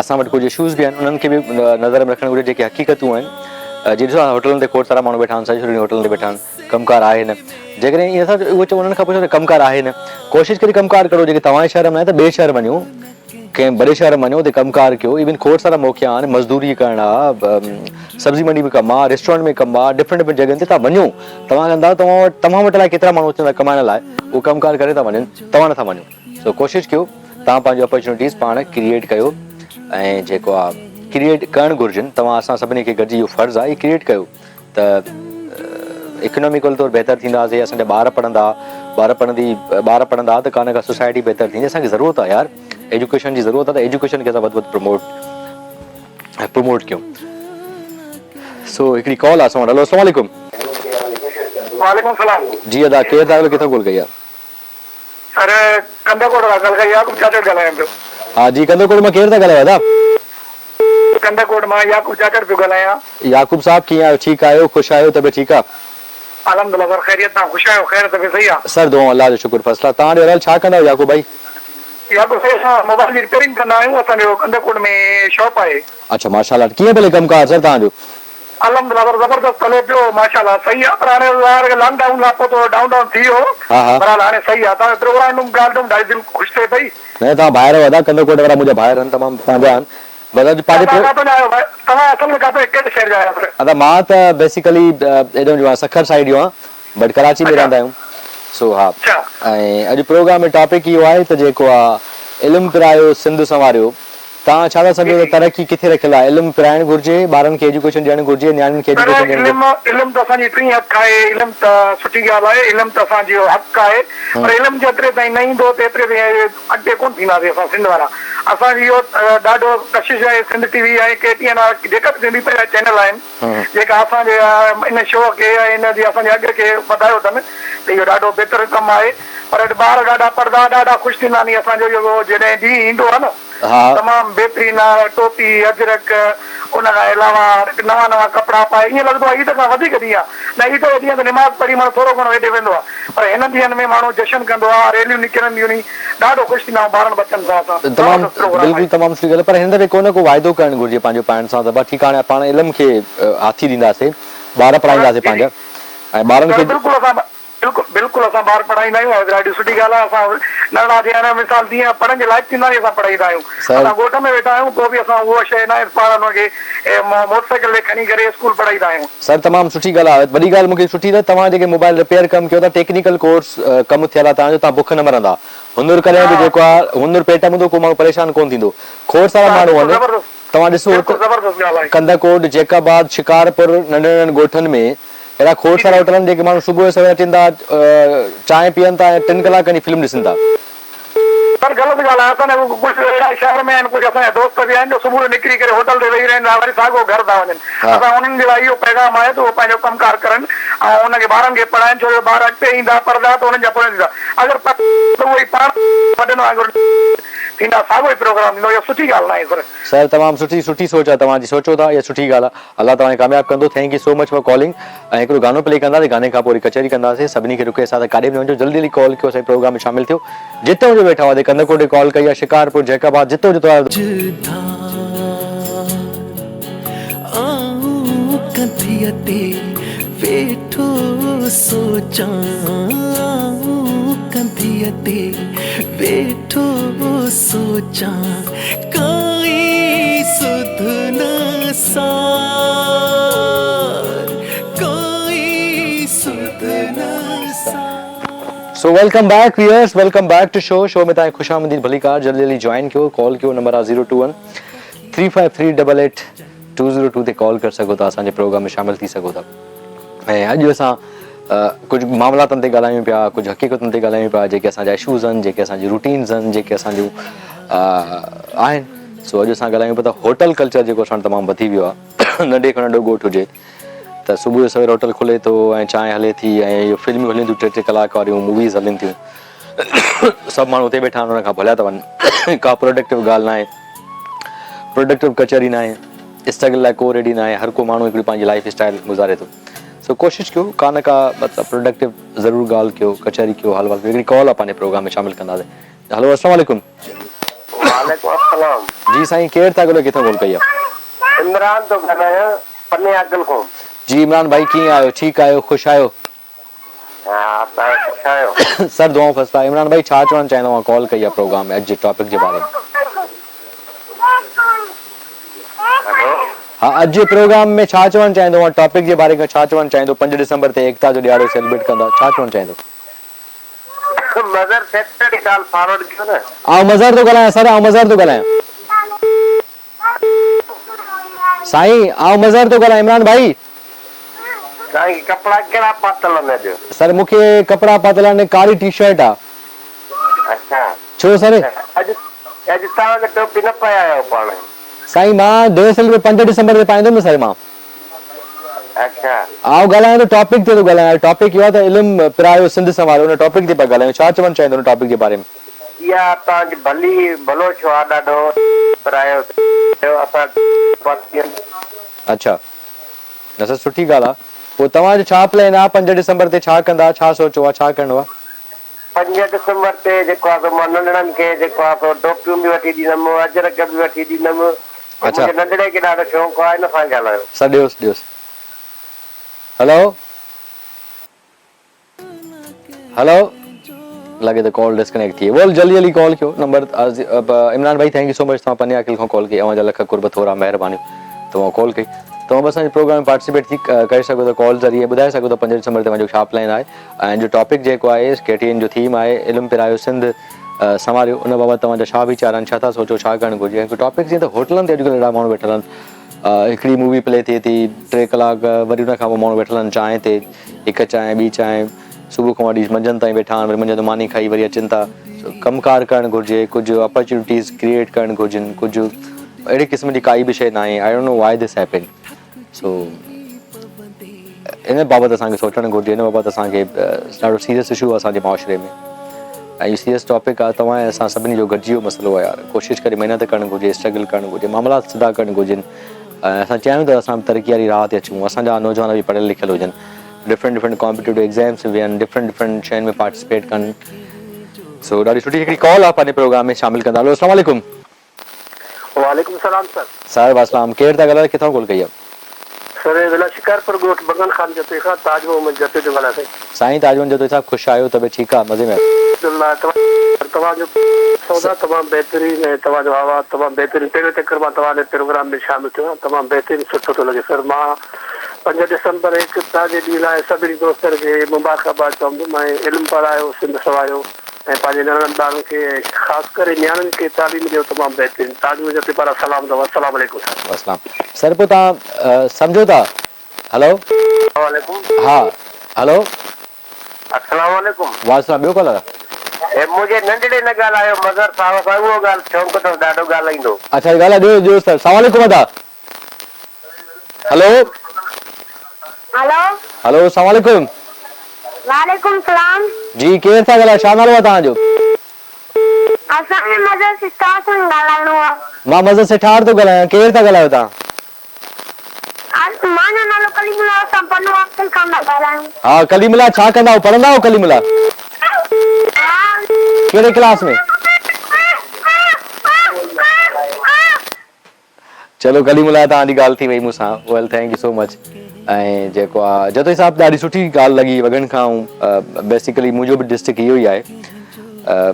[SPEAKER 2] اسان وٽ ڪجهه اشوز به آهن انهن کي به نظر ۾ رکڻ گهرجي جيڪي حقيقتون آهن جي ڏسو هوٽلن تي کوڙ سارا ماڻهو ويٺا آهن سڄو ڏينهن هوٽلن تي ويٺا آهن ڪم ڪار آهي نه جيڪڏهن ائين نٿا اهو چئو انهن کان پڇو ته ڪم ڪار آهي نه ڪوشش ڪري ڪم ڪار ڪرو جيڪي توهان جي شهر ۾ آهي ته ٻئي شهر وڃو ڪنهن وڏي شهر ۾ وڃو اتي ڪم ڪار ڪيو ايون کوڙ سارا موقعا آهن مزدوري ڪرڻ آ سبزي منڊي ۾ ڪم آ ريسٽورنٽ ۾ ڪم آ ڊفرنٽ ڊفرنٽ جڳهن تي توهان وڃو توهان کي اندازو توهان وٽ توهان وٽ الائي ڪيترا ماڻهو اچن ٿا ڪمائڻ لاء اهو ڪم ڪار ڪري ٿا وڃن توهان نٿا وڃو سو ڪوشش ڪيو توهان پنهنجو اپرچونيٽيز پاڻ ڪريئيٽ ڪيو ۽ جيڪو آ ڪريئيٽ ڪرڻ گهرجن توهان اسان سڀني کي گڏجي اهو فرض آ اهي ڪريئيٽ ڪيو ته اڪناميڪل طور بهتر ٿينداسي اسان جا ٻار پڙهندا ٻار پڙهندي ٻار پڙهندا ته ڪا نه ڪا سوسائٽي بهتر ٿيندي اسان کي ضرورت آهي يار ايجوڪيشن جي ضرورت آهي ته ايجوڪيشن کي اسان وڌ وڌ پروموٽ پروموٽ ڪيون سو هڪڙي ڪال آ اسان وٽ هلو السلام عليڪم.
[SPEAKER 4] وعليڪم السلام.
[SPEAKER 2] جي ادا ڪير ٿا ڳالهايو ڪٿان ڪال ڪئي آ.
[SPEAKER 4] سر ڪنڌڪوٽ کان ڳالهه ڪئي يعقوب چاچڙ ڳالهايان پيو.
[SPEAKER 2] ها جي ڪنڌڪوٽ مان ڪير ٿا ڳالهايو ادا.
[SPEAKER 4] ڪنڌڪوٽ مان يعقوب چاچڙ پيو ڳالهايان.
[SPEAKER 2] يعقوب صاحب ڪيئن آهيو ٺيڪ آهيو خوش آهيو طبيعت ٺيڪ آ.
[SPEAKER 4] الحمدلله سر خيريت تان خوش آهيو خير طبيعت صحيح آ.
[SPEAKER 2] سر دعائون الله جو شڪر فرسٽ ڪلاس توهان ڏيو حال ڇا ڪندا آهيو يعقوب ڀائي.
[SPEAKER 4] يعقوب سائين اسان موبائل جي رپيئرنگ ڪندا آهيون اسان جو ڪنڌڪوٽ ۾ شاپ آهي.
[SPEAKER 2] اڇا ماشاءالله ڪيئن پيو هلي ڪم ڪار سر توهان جو.
[SPEAKER 4] الحمدلله سر زبردست هلي پيو ماشاءالله صحيح آ پر هاڻي ظاهر آهي لاڪ ڊائون کان پوء ٿورو ڊائون ڊائون ٿي ويو بهرحال هاڻي صحيح آ توهان جو پروگرام ڏٺم ڳالهه ڏٺم ڏاڍي دل خوش ٿئي پئي.
[SPEAKER 2] نه توهان ڀائر آهيو ادا ڪنڌڪوٽ وارا منهنجا ڀائر آهن تمام پنهنجا آهن بس اڄ پنهنجي
[SPEAKER 4] توهان ڪاتو جا آهيو ڀائي توهان اصل ۾ ڪاتو ڪهڙي شهر جا آهيو سر.
[SPEAKER 2] ادا مان ته بيسيڪلي هيڏو جو آهيان سکر سائيڊ جو آهيان بٽ ڪراچي ۾ رهندا آهيون سو ها ۽ اڄ پروگرام ۾ ٽاپڪ اهو آهي ته جيڪو آ علم پرايو سنڌ سنواريو توهان ڇا ٿا سمجهو ته ترقي ڪٿي رکيل آهي علم پرائڻ گهرجي ٻارن کي ايجوڪيشن ڏيڻ گهرجي نياڻين کي
[SPEAKER 4] سر
[SPEAKER 2] ايجوڪيشن ڏيڻ
[SPEAKER 4] علم علم ته اسان جي ٽين اک آهي علم ته سٺي ڳالهه آهي علم ته اسان جو حق آهي پر علم جيتري تائين نه ايندو تيتري تائين اڳتي ڪونه ٿينداسين اسان سنڌ وارا اسان جي اهو ڏاڍو ڪشش آهي Sindh T V ۽ K T N آهي جيڪا به سنڌي پنهنجا چينل آهن جيڪا اسان جي ان شو کي ۽ ان جي اسان جي اڳ کي وڌايو اٿن ته اهو ڏاڍو بهتر ڪم آهي پر ٻار ڏاڍا پڙهندا ڏاڍا خوش ٿيندا آهن اسان جو اهو جڏهن ڏينهن ايندو آهي نه تمام بهترين آهي ٽوپي اجرڪ ان کان علاوه نوان نوان ڪپڙا پائي ائين لڳندو آهي عيد کان وڌيڪ ڏينهن آهي نه عيد جي ڏينهن ته نماز پڙهي ماڻهو ٿورو گهڻو هيڏي ويندو آهي پر هنن ڏينهن ۾ ماڻهو جشن ڪندو آهي ريليون نڪرنديون ني ڏاڍو خوش ٿيندا آهيون ٻارن ٻچن سان اسان
[SPEAKER 2] تمام
[SPEAKER 4] زبردست پروگرام
[SPEAKER 2] بلڪل
[SPEAKER 4] آهي.
[SPEAKER 2] تمام سٺي ڳالهه پر هن دفعي ڪو نه ڪو واعدو ڪرڻ گهرجي پنهنجو پاڻ سان ته ٺيڪ آهي هاڻي پاڻ علم کي هاٿي ڏينداسي ٻار پڙهائينداسي
[SPEAKER 4] جي جي
[SPEAKER 2] پنهنجا ۽ ٻارن
[SPEAKER 4] سر
[SPEAKER 2] کي
[SPEAKER 4] بلڪل اسان بلڪل بلڪل اسان ٻار پڙهائيندا آهيون ۽ ڏاڍي سٺي ڳالهه آهي اسان ننڍڙا جيئن آهن مثال جيئن پڙهڻ جي لائق ٿيندا آهن اسان پڙهائيندا آهيون
[SPEAKER 2] سر
[SPEAKER 4] اسان ڳوٺ ۾ ويٺا آهيون پوء به اسان اها شيء ناهي پاڻ انهن کي موٽر سائيڪل تي کڻي ڪري اسڪول پڙهائيندا آهيون.
[SPEAKER 2] سر تمام سٺي ڳالهه آهي وڏي ڳالهه مونکي سٺي ته توهان جيڪي موبائل رپيئر ڪم ڪيو ٿا ٽيڪنيڪل ڪورس ڪم ٿيل آهي توهان جو توهان بک نه مرندا هنر ڪڏهن به جيڪو آهي هنر پيٽ ۾ هوندو ڪو ماڻهو پريشان ڪونه ٿيندو کوڙ سارا ماڻهو
[SPEAKER 4] بلڪل
[SPEAKER 2] آهن
[SPEAKER 4] زبردست
[SPEAKER 2] توهان ڏسو
[SPEAKER 4] بلڪل
[SPEAKER 2] ته
[SPEAKER 4] زبردست ڳالهه آهي.
[SPEAKER 2] ڪنڌڪوٽ جيڪب آباد شڪارپور ننڍن ننڍن ڳوٺن ۾ اهڙا کوڙ
[SPEAKER 4] جي
[SPEAKER 2] سارا
[SPEAKER 4] جي
[SPEAKER 2] هوٽل آهن جيڪي ماڻهو صبح جو سوير اچن ٿا چانهه پيئن ٿا ۽ ٽن ڪلاڪن جي فلم ڏسن ٿا.
[SPEAKER 4] سر غلط ڳالهه آهي اسان جا ڪجهه اهڙا شهر ۾ آهن ڪجهه اسان جا دوست به آهن جو صبح جو نڪري ڪري هوٽل تي ويهي رهن ٿا وري ساڳو گهر ٿا وڃن اسان انهن جي لاء اهو پيغام آهي ته اهو پنهنجو ڪم ڪار ڪرن ۽ ان کي ٻارن کي پڙهائن ڇو جو ٻار اڳتي ايندا پڙهندا ته انهن جا پويان ٿيندا اگر ته اهي ئي پاڻ وڏن وانگر ٿيندا ساڳو ئي پروگرام ٿيندو اها سٺي ڳالهه ناهي سر.
[SPEAKER 2] سر تمام سٺي سٺي سوچ آ توهان جي سوچو ٿا اها سٺي ڳالهه آ الله توهان کي ڪامياب ڪندو thank you so much for calling ۽ هڪڙو گانو پلي ڪنداسين گاني کان پوء وري ڪچهري ڪنداسين سڀني کي رڪويسٽ آ ته ڪاڏي به نه وڃجو جلدي جلدي ڪال ڪيو اسان جي پروگرام ۾ شامل ٿيو جتي هجو ويٺا هئا ڪنڌڪوٽ کي ڪال ڪئي آ شڪارپور جيڪب آباد جتي هجو توهان
[SPEAKER 1] آئون ڪنڌيء تي ويٺو سوچان آئون ڪنڌيء تي ويٺو سوچان ڪائي سڌ نه سار ڪائي سڌ نه سار.
[SPEAKER 2] So welcome back viewers welcome back to show show ۾ توهان کي خوش آمديد ڀليڪار جلدي جلدي جوائن ڪيو ڪال ڪيو نمبر آ zero two one three five three double eight two zero two تي ڪال ڪري سگهو ٿا اسان جي پروگرام ۾ شامل ٿي سگهو ٿا ۽ اڄ اسان ڪجهه معاملاتن تي ڳالهايون پيا ڪجهه حقيقتن تي ڳالهايون پيا جيڪي اسان جا اشوز آهن جيڪي اسان جي روٽينز آهن جيڪي اسان جون آهن سو اڄ اسان ڳالهايون پيا ته هوٽل ڪلچر جيڪو اسان وٽ تمام وڌي ويو آهي ننڍي کان ننڍو ڳوٺ هجي ته صبح جو سوير هوٽل کلي ٿو ۽ چانهه هلي ٿي ۽ اهو فلمون هلن ٿيون ٽي ٽي ڪلاڪ واريون موويز هلن ٿيون سڀ ماڻهو اتي ويٺا آهن ان کان ڀليا ٿا وڃن ڪا پروڊڪٽو ڳالهه ناهي پروڊڪٽو ڪچهري ناهي اسٽرگل لاء ڪو ريڊي ناهي هر ڪو ماڻهو هڪڙي پنهنجي لائف اسٽائل گذاري ٿو سو ڪوشش ڪيو ڪا نه ڪا مطلب پروڊڪٽو ضرور ڳالهه ڪيو ڪچهري ڪيو حال وال ڪيو هڪڙي ڪال آ پنهنجي پروگرام ۾ شامل ڪنداسين هلو السلام عليڪم.
[SPEAKER 3] وعليڪم السلام.
[SPEAKER 2] جي سائين ڪير ٿا ڳالهايو ڪٿان ڪال ڪئي آ.
[SPEAKER 3] عمران ٿو ڳالهايان پني عاقل کان.
[SPEAKER 2] جي عمران ڀائي ڪيئن آهيو ٺيڪ آهيو خوش آهيو.
[SPEAKER 3] ها توهان خوش آهيو.
[SPEAKER 2] سر دعائون فسٽ ڪلاس عمران ڀائي ڇا چوڻ چاهيندو اوهان ڪال ڪئي آ پروگرام ۾ اڄ جي ٽاپڪ جي باري ۾.
[SPEAKER 3] هلو.
[SPEAKER 2] ها اڄ جي پروگرام ۾ ڇا چوڻ چاهيندو اوهان ٽاپڪ جي باري ۾ ڇا چوڻ چاهيندو پنج ڊسمبر تي ايڪتا جو ڏهاڙو سيلبريٽ ڪندا ڇا چوڻ چاهيندو.
[SPEAKER 3] مظهر سيٽرڊي ڪال فارورڊ ڪيو نه.
[SPEAKER 2] آئون مظهر ٿو ڳالهايان سر آئون مظهر ٿو ڳالهايان. سائين آئون مظهر ٿو ڳالهايان عمران ڀائي.
[SPEAKER 3] سائين ڪپڙا ڪهڙا پاتل آهن اڄ.
[SPEAKER 2] سر مون کي ڪپڙا پاتل آهن ڪاري ٽي شرٽ آ.
[SPEAKER 3] اڇا
[SPEAKER 2] ڇو سر.
[SPEAKER 3] اڄ اڄ توهان ته ٽوپي نه پائي آيا آهيو پاڻ.
[SPEAKER 2] سائين مان ڊريس پنج ڊسمبر تي پائيندم نه سر مان.
[SPEAKER 3] اڇا.
[SPEAKER 2] آئون ڳالهايان ٿو ٽاپڪ تي ٿو ڳالهايان ٽاپڪ اهو آهي ته علم پرايو سنڌ سنواريو ان ٽاپڪ تي پيا ڳالهايون ڇا چوڻ چاهيندو ان ٽاپڪ جي باري ۾.
[SPEAKER 3] اها توهان جي ڀلي ڀلو ڇو آ ڏاڍو پرايو اسان پاتين.
[SPEAKER 2] اڇا نه سر سٺي ڳالهه آ پوء توهان جو ڇا پلان آ پنج ڊسمبر تي ڇا ڪندا ڇا سوچو آ ڇا ڪرڻو آ.
[SPEAKER 3] پنج ڊسمبر تي جيڪو آ سو مان ننڍڙن کي جيڪو آ سو ٽوپيون به وٺي ڏيندم اجرڪ به وٺي ڏيندم
[SPEAKER 2] اڇا.
[SPEAKER 3] منهنجي ننڍڙي کي ڏاڍو شوق آ ان سان ڳالهايو.
[SPEAKER 2] سر ڏيوس ڏيوس هلو هلو لڳي ته ڪال ڊسڪنيڪٽ ٿي وئي بول جلدي جلدي ڪال ڪيو نمبر عمران ڀائي thank you سو مچ توهان پني عاقل کان ڪال ڪئي اوهان جا لک قرب ٿورا مهربانيون توهان ڪال ڪئي توهان به اسان جي پروگرام ۾ پارٽيسپيٽ ٿي ڪري سگهو ٿا ڪال ذريعي ٻڌائي سگهو ٿا پنج ڊسمبر تي اوهان جو ڇا پلان آهي ۽ جو ٽاپڪ جيڪو آهي ڪي ٽي اين جو ٿيم آهي علم پرايو سنڌ سنواريو ان بابت توهان جا ڇا ويچار آهن ڇا ٿا سوچو ڇا ڪرڻ گهرجي هڪ ٽاپڪ جيئن ته هوٽلن تي اڄڪلهه اهڙا ماڻهو ويٺل آهن هڪڙي مووي پلي ٿئي ٿي ٽي ڪلاڪ وري ان کان پوء ماڻهو ويٺل آهن چانهه تي هڪ چانهه ٻي چانهه صبح کان وٺي منجهند تائين ويٺا آهن وري منجهند ماني کائي وري اچن ٿا ڪم ڪار ڪرڻ گهرجي ڪجهه اپرچونيٽيز ڪريئيٽ ڪرڻ گهرجن ڪجهه اهڙي قسم جي ڪائي به شيء ناهي I don't know why this happen سو ان بابت اسان کي سوچڻ گهرجي ان بابت اسان کي ڏاڍو سيريس اشو آهي اسان جي معاشري ۾ ۽ اهو سيريس ٽاپڪ آهي توهان ۽ اسان سڀني جو گڏجي اهو مسئلو آهي يار ڪوشش ڪري محنت ڪرڻ گهرجي اسٽرگل ڪرڻ گهرجي معاملات سڌا ڪرڻ گهرجن ۽ اسان چاهيون ٿا اسان به ترقي واري راهه تي اچون اسان جا نوجوان به پڙهيل لکيل هجن ڊفرنٽ ڊفرنٽ ڪامپيٽيٽو ايگزامس ۾ ويهن ڊفرنٽ ڊفرنٽ شين ۾ پارٽيسپيٽ ڪن سو ڏاڍي سٺي هڪڙي ڪال آهي پنهنجي پروگرام ۾ شامل ڪندا هلو السلام عليڪم.
[SPEAKER 5] وعليڪم السلام سر.
[SPEAKER 2] صاحب اسلام ڪير ٿا ڳالهايو ڪٿان ڪال ڪئي آ.
[SPEAKER 5] سر ضلع شڪارپور ڳوٺ بنگل خان جتوئي کان تاج محمد جتوئي ٿو ڳالهايان سائين.
[SPEAKER 2] سائين تاج محمد جتوئي صاحب خوش آهيو طبيعت ٺيڪ آ مزي ۾ آهيو.
[SPEAKER 5] الحمدلله توهان جو سودا تمام بهترين ۽ توهان جو آواز تمام بهترين پهريون چڪر مان توهان جي پروگرام ۾ شامل ٿيو آهيان تمام بهترين سٺو ٿو لڳي سر مان پنج ڊسمبر ايڪتا جي ڏينهن لاء سڀني دوستن کي مبارڪباد چوندم ۽ علم پرايو سنڌ سوايو. ۽ پنهنجي ننڍڙن ٻارن کي ۽ خاص ڪري نياڻين کي تعليم ڏيو تمام بهترين تاج منهنجا تي پاران سلام اٿو السلام عليڪم سر.
[SPEAKER 2] وسلام سر پوء توهان سمجهو ٿا هلو.
[SPEAKER 3] السلام عليڪم.
[SPEAKER 2] ها هلو.
[SPEAKER 3] السلام عليڪم.
[SPEAKER 2] وعليڪم السلام ٻيو ڪالر آ.
[SPEAKER 3] هي منهنجي ننڍڙي نه ڳالهايو مظهر صاحب سان اهو ڳالهه شوق اٿس ڏاڍو ڳالهائيندو.
[SPEAKER 2] اڇا ڳالهائي ڏيو ڏيو سر سلام عليڪم ادا هلو.
[SPEAKER 6] هلو.
[SPEAKER 2] هلو سلام عليڪم.
[SPEAKER 6] وعليڪم سلام.
[SPEAKER 2] جي ڪير ٿا ڳالهايو ڇا نالو آهي توهان جو.
[SPEAKER 6] اسان کي مظهر سيٺار سان ڳالهائڻو آ.
[SPEAKER 2] مان مظهر سيٺار ٿو ڳالهايان ڪير ٿا ڳالهايو توهان.
[SPEAKER 6] مانجو نالو ڪليم الله اسان پنو عاقل کان ٿا ڳالهايون.
[SPEAKER 2] ها ڪليم الله ڇا ڪندا آهيو پڙهندا آهيو ڪليم الله.
[SPEAKER 6] ها.
[SPEAKER 2] ڪهڙي ڪلاس ۾. چلو ڪليم الله توهان جي ڳالهه ٿي وئي مون سان well thank you so much ۽ جيڪو آ جتوئي صاحب ڏاڍي سٺي ڳالهه لڳي وڳڻ کان آئون بيسيڪلي منهنجو به ڊسٽرڪٽ اهو ئي آهي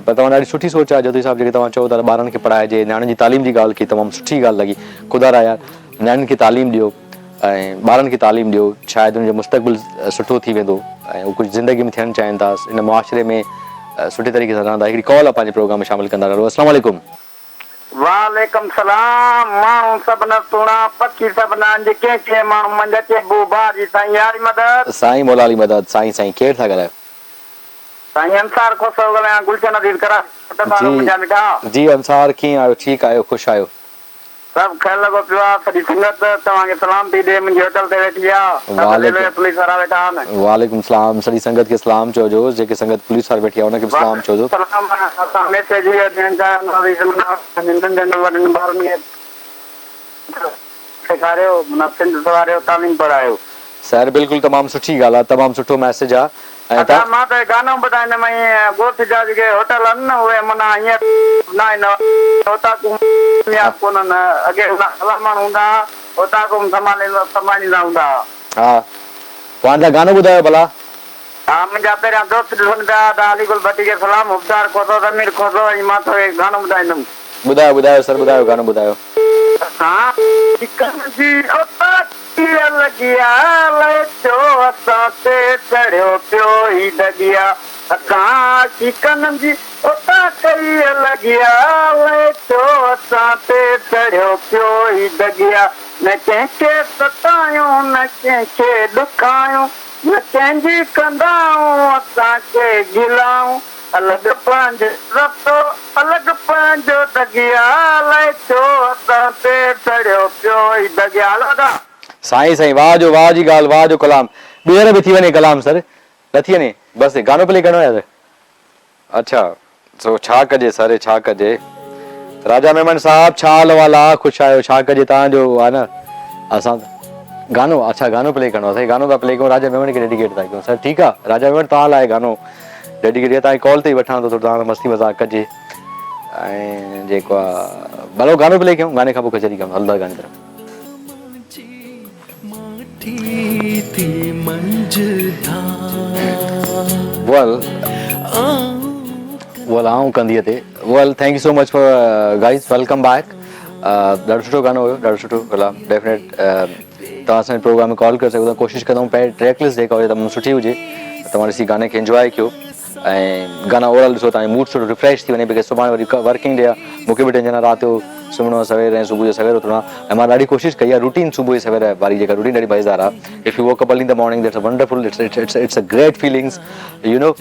[SPEAKER 2] پر توهان ڏاڍي سٺي سوچ آ جتوئي صاحب جيڪي توهان چئو ٿا ته ٻارن کي پڙهائجي نياڻين جي تعليم جي ڳالهه ڪئي تمام سٺي ڳالهه لڳي خدا را يار نياڻين کي تعليم ڏيو ۽ ٻارن کي تعليم ڏيو شايد ان جو مستقبل سٺو ٿي ويندو ۽ هو ڪجهه زندگي ۾ ٿيڻ چاهين ٿا ان معاشري ۾ سٺي طريقي سان رهندا هڪڙي ڪال آ پنهنجي پروگرام ۾ شامل ڪندا رهو اسلام عليڪم.
[SPEAKER 7] وعليڪم سلام ماڻهو سڀ نه سهڻا پکي سڀ نه انج ڪنهن ڪنهن ماڻهو منجهه اچي بو باهه جي سائين ياري مدد.
[SPEAKER 2] سائين مولا علي مدد سائين سائين ڪير ٿا ڳالهايو.
[SPEAKER 7] سائين انصار کوسو ڳالهايان گلشن عزيز ڪراچي پٽ وارو منهنجا مٺا.
[SPEAKER 2] جي انصار ڪيئن آهيو ٺيڪ آهيو خوش آهيو.
[SPEAKER 7] سڀ خير لڳو پيو آ سڄي سنگت توهان کي سلام پئي ڏي منهنجي هوٽل تي ويٺي آ سڀ ريلوي پوليس وارا ويٺا آهن.
[SPEAKER 2] وعليڪم سلام سڄي سنگت کي سلام چئجو جيڪي سنگت پوليس وارا ويٺي آ ان کي به سلام چئجو.
[SPEAKER 7] سلام اسان ميسيج اهو ڏيڻ چاهيون ٿا ته ننڍن وڏن ٻارن کي سيکاريو معنيٰ سنڌ سنواريو تعليم پڙهايو.
[SPEAKER 2] سر بلڪل تمام سٺي ڳالھ آ تمام سٺو ميسيج آ ۽
[SPEAKER 7] ادا مان ته گانو ٻڌائيندم ۽ ڳوٺ جا جيڪي هوٽل آهن نه اهي معنيٰ هينئر نه آهن اوطاقون ڪامياب ڪونهن اڳي معنيٰ ڀلا ماڻهو هوندا ها اوطاقون سنڀاليندا هوندا ها.
[SPEAKER 2] ها پوء هاڻي گانو ٻڌايو ڀلا.
[SPEAKER 7] ها منهنجا پهريان دوست ڏسن پيا ادا علي گل ڀٽي کي سلام حبدار کوسو ضمير کوسو ۽ مان توکي گانو ٻڌائيندم.
[SPEAKER 2] ٻڌايو ٻڌايو سر ٻڌايو گانو ٻڌايو.
[SPEAKER 7] اسان ڪن جي اوطاقيء لڳيا الائي ڇو اسان تي چڙهيو پيو هي ڍڳيا اسان عاشقن جي اوطاقيء لڳيا الائي ڇو اسان تي چڙهيو پيو هي ڍڳيا نه ڪنهن کي ستايون نه ڪنهن کي ڏکايون نه ڪنهن جي ڪندائون اسان کي گلائون الڳ پنهنجو رستو الڳ پنهنجو ڍڳيا الائي ڇو اسان تي چڙهيو پيو هي ڍڳيا هلو ادا.
[SPEAKER 2] سائين سائين واھ جو واھ جي ڳالھ واھ جو ڪلام ٻيهر به ٿي وڃي ڪلام سر نه ٿي وڃي بس گانو پلي ڪرڻو آهي اڇا سو ڇا ڪجي سر ڇا ڪجي راجا ميمڻ صاحب ڇا حال احوال آ خوش آهيو ڇا ڪجي تان جو آ نه اسان گانو اڇا گانو پلي ڪرڻو آ سائين گانو ٿا پلي ڪيون راجا ميمڻ کي ڊيڊيڪيٽ ٿا ڪيون سر ٺيڪ آ راجا ميمڻ توهان لاء گانو ڊيڊيڪيٽ ڪيو توهان ڪال تي ئي وٺان ٿو ٿورو توهان سان مستي مذاق ڪجي ۽ جيڪو آ ڀلو گانو پلي ڪيون گاني کان پوء ڪچهري ڪيون هلندا گاني طرف. ويل ويل آئون ڪنڌيء تي well thank you so much for guys welcome back ڏاڍو سٺو گانو هيو ڏاڍو سٺو ڪلام ڊيفنيٽ توهان اسان جي پروگرام ۾ ڪال ڪري سگهو ٿا ڪوشش ڪندم پهرين ٽريڪ لسٽ جيڪا هجي تمام سٺي هجي توهان ڏسي گاني کي انجواء ڪيو ۽ گانا اوور آل ڏسو توهان جو موڊ سٺو ريفريش ٿي وڃي because سڀاڻي وري ورڪنگ ڊي آهي مونکي به ٽينشن آهي رات جو سمهڻو آهي سوير ۽ صبح جو سوير اٿڻو آهي ۽ مان ڏاڍي ڪوشش ڪئي آهي روٽين صبح جو سوير واري جيڪا روٽين ڏاڍي مزيدار آهي if you woke up early in the morning that's a wonderful it's it's it's a great feelings you know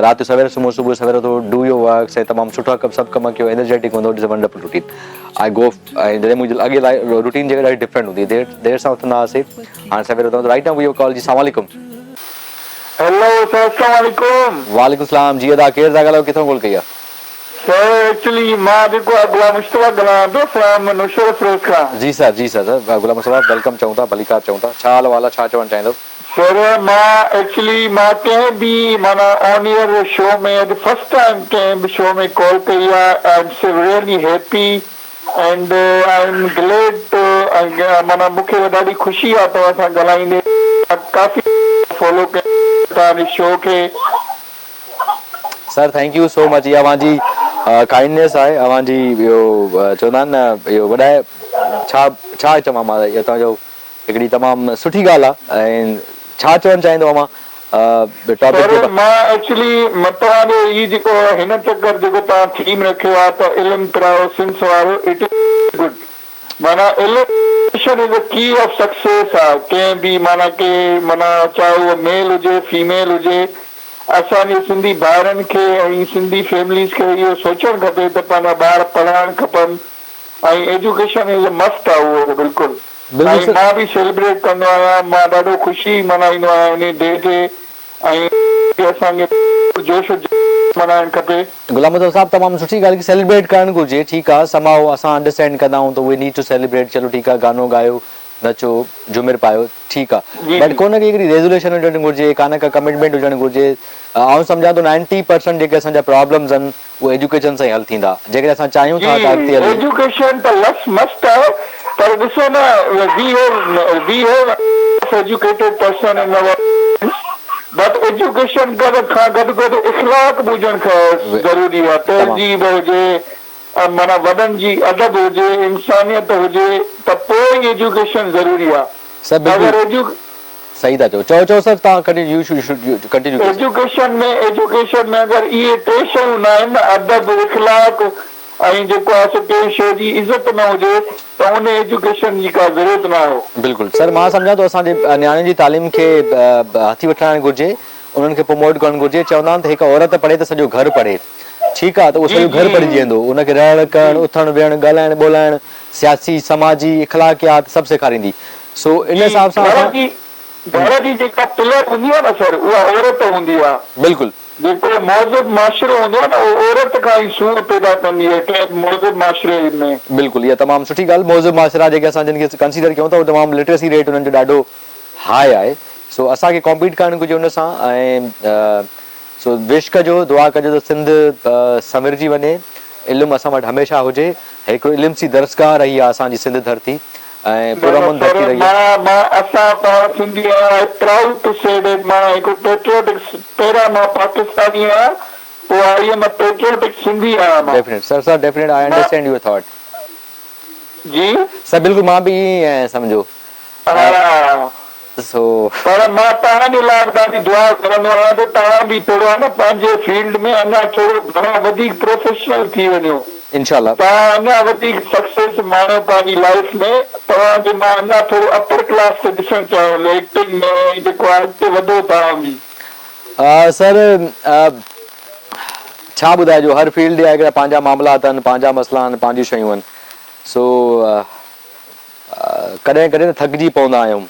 [SPEAKER 2] رات جو سوير سمهو صبح جو سوير اٿو do your works ۽ تمام سٺا ڪم سڀ ڪم ڪيو انرجيٽڪ هوندو it's a wonderful routine I go ۽ جڏهن منهنجي اڳي لاء روٽين جيڪا ڏاڍي ڊفرنٽ هوندي دير دير سان اٿندا هئاسين هاڻي سوير اٿون رائٽ now we call جي السلام عليڪم.
[SPEAKER 4] هيلو سر اسلام عليڪم.
[SPEAKER 2] وعليڪم السلام جي ادا ڪير ٿا ڳالهايو ڪٿان ڪال ڪئي آ.
[SPEAKER 4] سر ايڪچولي مان جيڪو آ غلام مصطفيٰ ڳالهايان پيو فرام نوشهرو فيروز کان.
[SPEAKER 2] جي سر جي سر سر غلام مصطفيٰ welcome چئون ٿا ڀليڪار چئون ٿا ڇا حال احوال آ ڇا چوڻ چاهيندو.
[SPEAKER 4] سر مان ايڪچولي مان ڪنهن به معنيٰ آن ايئر شو ۾ اڄ فرسٽ ٽائيم ڪنهن به شو ۾ ڪال ڪئي آ I am so really happy and I am glad to معنيٰ مون کي ڏاڍي خوشي آ توهان سان ڳالهائيندي مان ڪافي فالو ڪيان توهان جي شو کي.
[SPEAKER 2] Sir thank you so much اها اوهان جي ڪائنڊنيس آهي اوهان جي اهو چوندا آهن نه اهو وڏائي ڇا ڇا چوان مان اهو توهان جو هڪڙي تمام سٺي ڳالهه آ ۽ ڇا چوڻ چاهيندو اوهان ٽاپڪ
[SPEAKER 4] سر
[SPEAKER 2] جي
[SPEAKER 4] مان ايڪچولي توهان جو هي جيڪو هن چڪر جيڪو توهان ٿيم رکيو آ ته علم پرايو سنڌ سنواريو it is good معنيٰ علم از ا ڪي آف سڪسيس آ ڪنهن به معنيٰ ڪي معنيٰ چاهي اهو ميل هجي فيميل هجي. اسان جي سنڌي ڀائرن کي ۽ سنڌي فيمليز کي اهو سوچڻ کپي ته پنهنجا ٻار پڙهائڻ کپن ۽ ايجوڪيشن از ا مسٽ آهي اهو ته بلڪل
[SPEAKER 2] بلڪل
[SPEAKER 4] ۽
[SPEAKER 2] سر.
[SPEAKER 4] مان به سيلبريٽ ڪندو آهيان مان ڏاڍو خوشي ملهائيندو آهيان انهي ڊي تي ۽ اسان کي جوش و جذبي ملهائڻ کپي.
[SPEAKER 2] غلام مصطفيٰ صاحب تمام سٺي ڳالهه ڪئي سيليبريٽ ڪرڻ گهرجي ٺيڪ آ سم هائو اسان انڊرسٽينڊ ڪندا آهيون ته وي نيڊ ٽو سيليبريٽ چلو ٺيڪ آ گانو ڳايو نچو جهمر پايو ٺيڪ آ
[SPEAKER 4] جي
[SPEAKER 2] بٽ
[SPEAKER 4] جي.
[SPEAKER 2] ڪو نه ڪي هڪڙي ريزوليشن هجڻ گهرجي ڪا نه ڪا ڪمٽمينٽ هجڻ گهرجي آئون سمجهان ٿو نائنٽي پرسنٽ جيڪي اسان جا پرابلمز آهن اهي ايجوڪيشن سان ئي حل ٿيندا جيڪڏهن اسان چاهيون
[SPEAKER 4] جي
[SPEAKER 2] ٿا ته اڳتي هلي.
[SPEAKER 4] ايجوڪيشن ته لس مسٽ آهي پر ڏسو نه we have we have educated person in our but education گڏ کان گڏ گڏ اخلاق به هجڻ ضروري آهي
[SPEAKER 2] تمام.
[SPEAKER 4] تهذيب هجي معنيٰ وڏن جي ادب هجي انسانيت هجي ته پوء ئي ايجوڪيشن ضروري آهي
[SPEAKER 2] سر بلڪل
[SPEAKER 4] اگر ايجو.
[SPEAKER 2] صحيح ٿا چئو چئو چئو سر توهان ڪنٽينيو you should continue ڪيو سر.
[SPEAKER 4] ايجوڪيشن ۾ ايجوڪيشن ۾ اگر اهي ٽي شيون نه آهن نه ادب اخلاق ۽ جيڪو آهي سو ڪنهن شيء جي عزت نه هجي ته ان ايجوڪيشن جي ڪا ضرورت نه آهي.
[SPEAKER 2] بلڪل سر مان سمجهان ٿو اسان جي نياڻين جي تعليم کي هٿي وٺرائڻ گهرجي انهن کي پروموٽ ڪرڻ گهرجي چوندا آهن ته هڪ عورت پڙهي ته سڄو گهر پڙهي ٺيڪ آهي ته اهو
[SPEAKER 4] جي
[SPEAKER 2] سڄو
[SPEAKER 4] جي
[SPEAKER 2] گهر پڙهجي ويندو ان کي رهڻ ڪرڻ
[SPEAKER 4] جي
[SPEAKER 2] اٿڻ ويهڻ ڳالهائڻ ٻولهائڻ سياسي سماجي اخلاقيات سڀ سيکاريندي سو ان
[SPEAKER 4] جي
[SPEAKER 2] حساب سان
[SPEAKER 4] گهر
[SPEAKER 2] اسان
[SPEAKER 4] جي گهر جي جيڪا پلر هوندي آهي نه سر اها عورت هوندي آهي.
[SPEAKER 2] بلڪل.
[SPEAKER 4] جيڪو مهذب معاشرو هوندو آهي نه اهو عورت کان ئي سونهن پيدا ڪندي آهي ڪنهن به مهذب معاشري ۾.
[SPEAKER 2] بلڪل اها تمام سٺي ڳالهه مهذب معاشرا جيڪي اسان جن کي ڪنسيڊر ڪيون ٿا اهي تمام لٽريسي ريٽ انهن جو ڏاڍو هاء آهي سو اسان کي ڪمپيٽ ڪرڻ گهرجي ان سان ۽ سو وش ڪجو دعا ڪجو ته سنڌ سنورجي وڃي علم اسان وٽ هميشه هجي هڪڙو علم سي درسگاهه رهي آهي اسان جي سنڌ ڌرتي ۽
[SPEAKER 4] نه نه
[SPEAKER 2] پرامن
[SPEAKER 4] سر
[SPEAKER 2] ڌرتي رهي آهي.
[SPEAKER 4] مان مان اسان پاڻ سنڌي آهيان آئي پرائوڊ ٽو سي that مان هڪ پيٽرياٽڪ پهريان مان پاڪستاني آهيان پوء I M a patriotic Sindhi آهيان مان
[SPEAKER 2] ڊيفينيٽ سر سر ڊيفينيٽ آئي
[SPEAKER 4] مان
[SPEAKER 2] انڊرسٽينڊ your thought.
[SPEAKER 4] جي.
[SPEAKER 2] سر بلڪل مان به ائين ئي آهيان سمجهو
[SPEAKER 4] ها.
[SPEAKER 2] سو.
[SPEAKER 4] پر مان توهان جي لاء به ڏاڍي دعا گهرندو آهيان ته توهان به ٿورو آهي نه پنهنجي فيلڊ ۾ اڃا ٿورو گهڻو وڌيڪ پروفيشنل ٿي وڃو.
[SPEAKER 2] انشاء الله.
[SPEAKER 4] توهان اڃا وڌيڪ سڪسيس ماڻيو پنهنجي لائيف ۾ توهان کي مان اڃا ٿورو اپر ڪلاس تي ڏسڻ چاهيان ٿو ايڪٽنگ ۾ ۽ جيڪو آهي اڳتي وڌو توهان به.
[SPEAKER 2] سر ڇا ٻڌائجو هر فيلڊ جا هڪڙا پنهنجا معاملات آهن پنهنجا مسئلا آهن پنهنجون شيون آهن سو ڪڏهن ڪڏهن ته ٿڪجي پوندا آهيون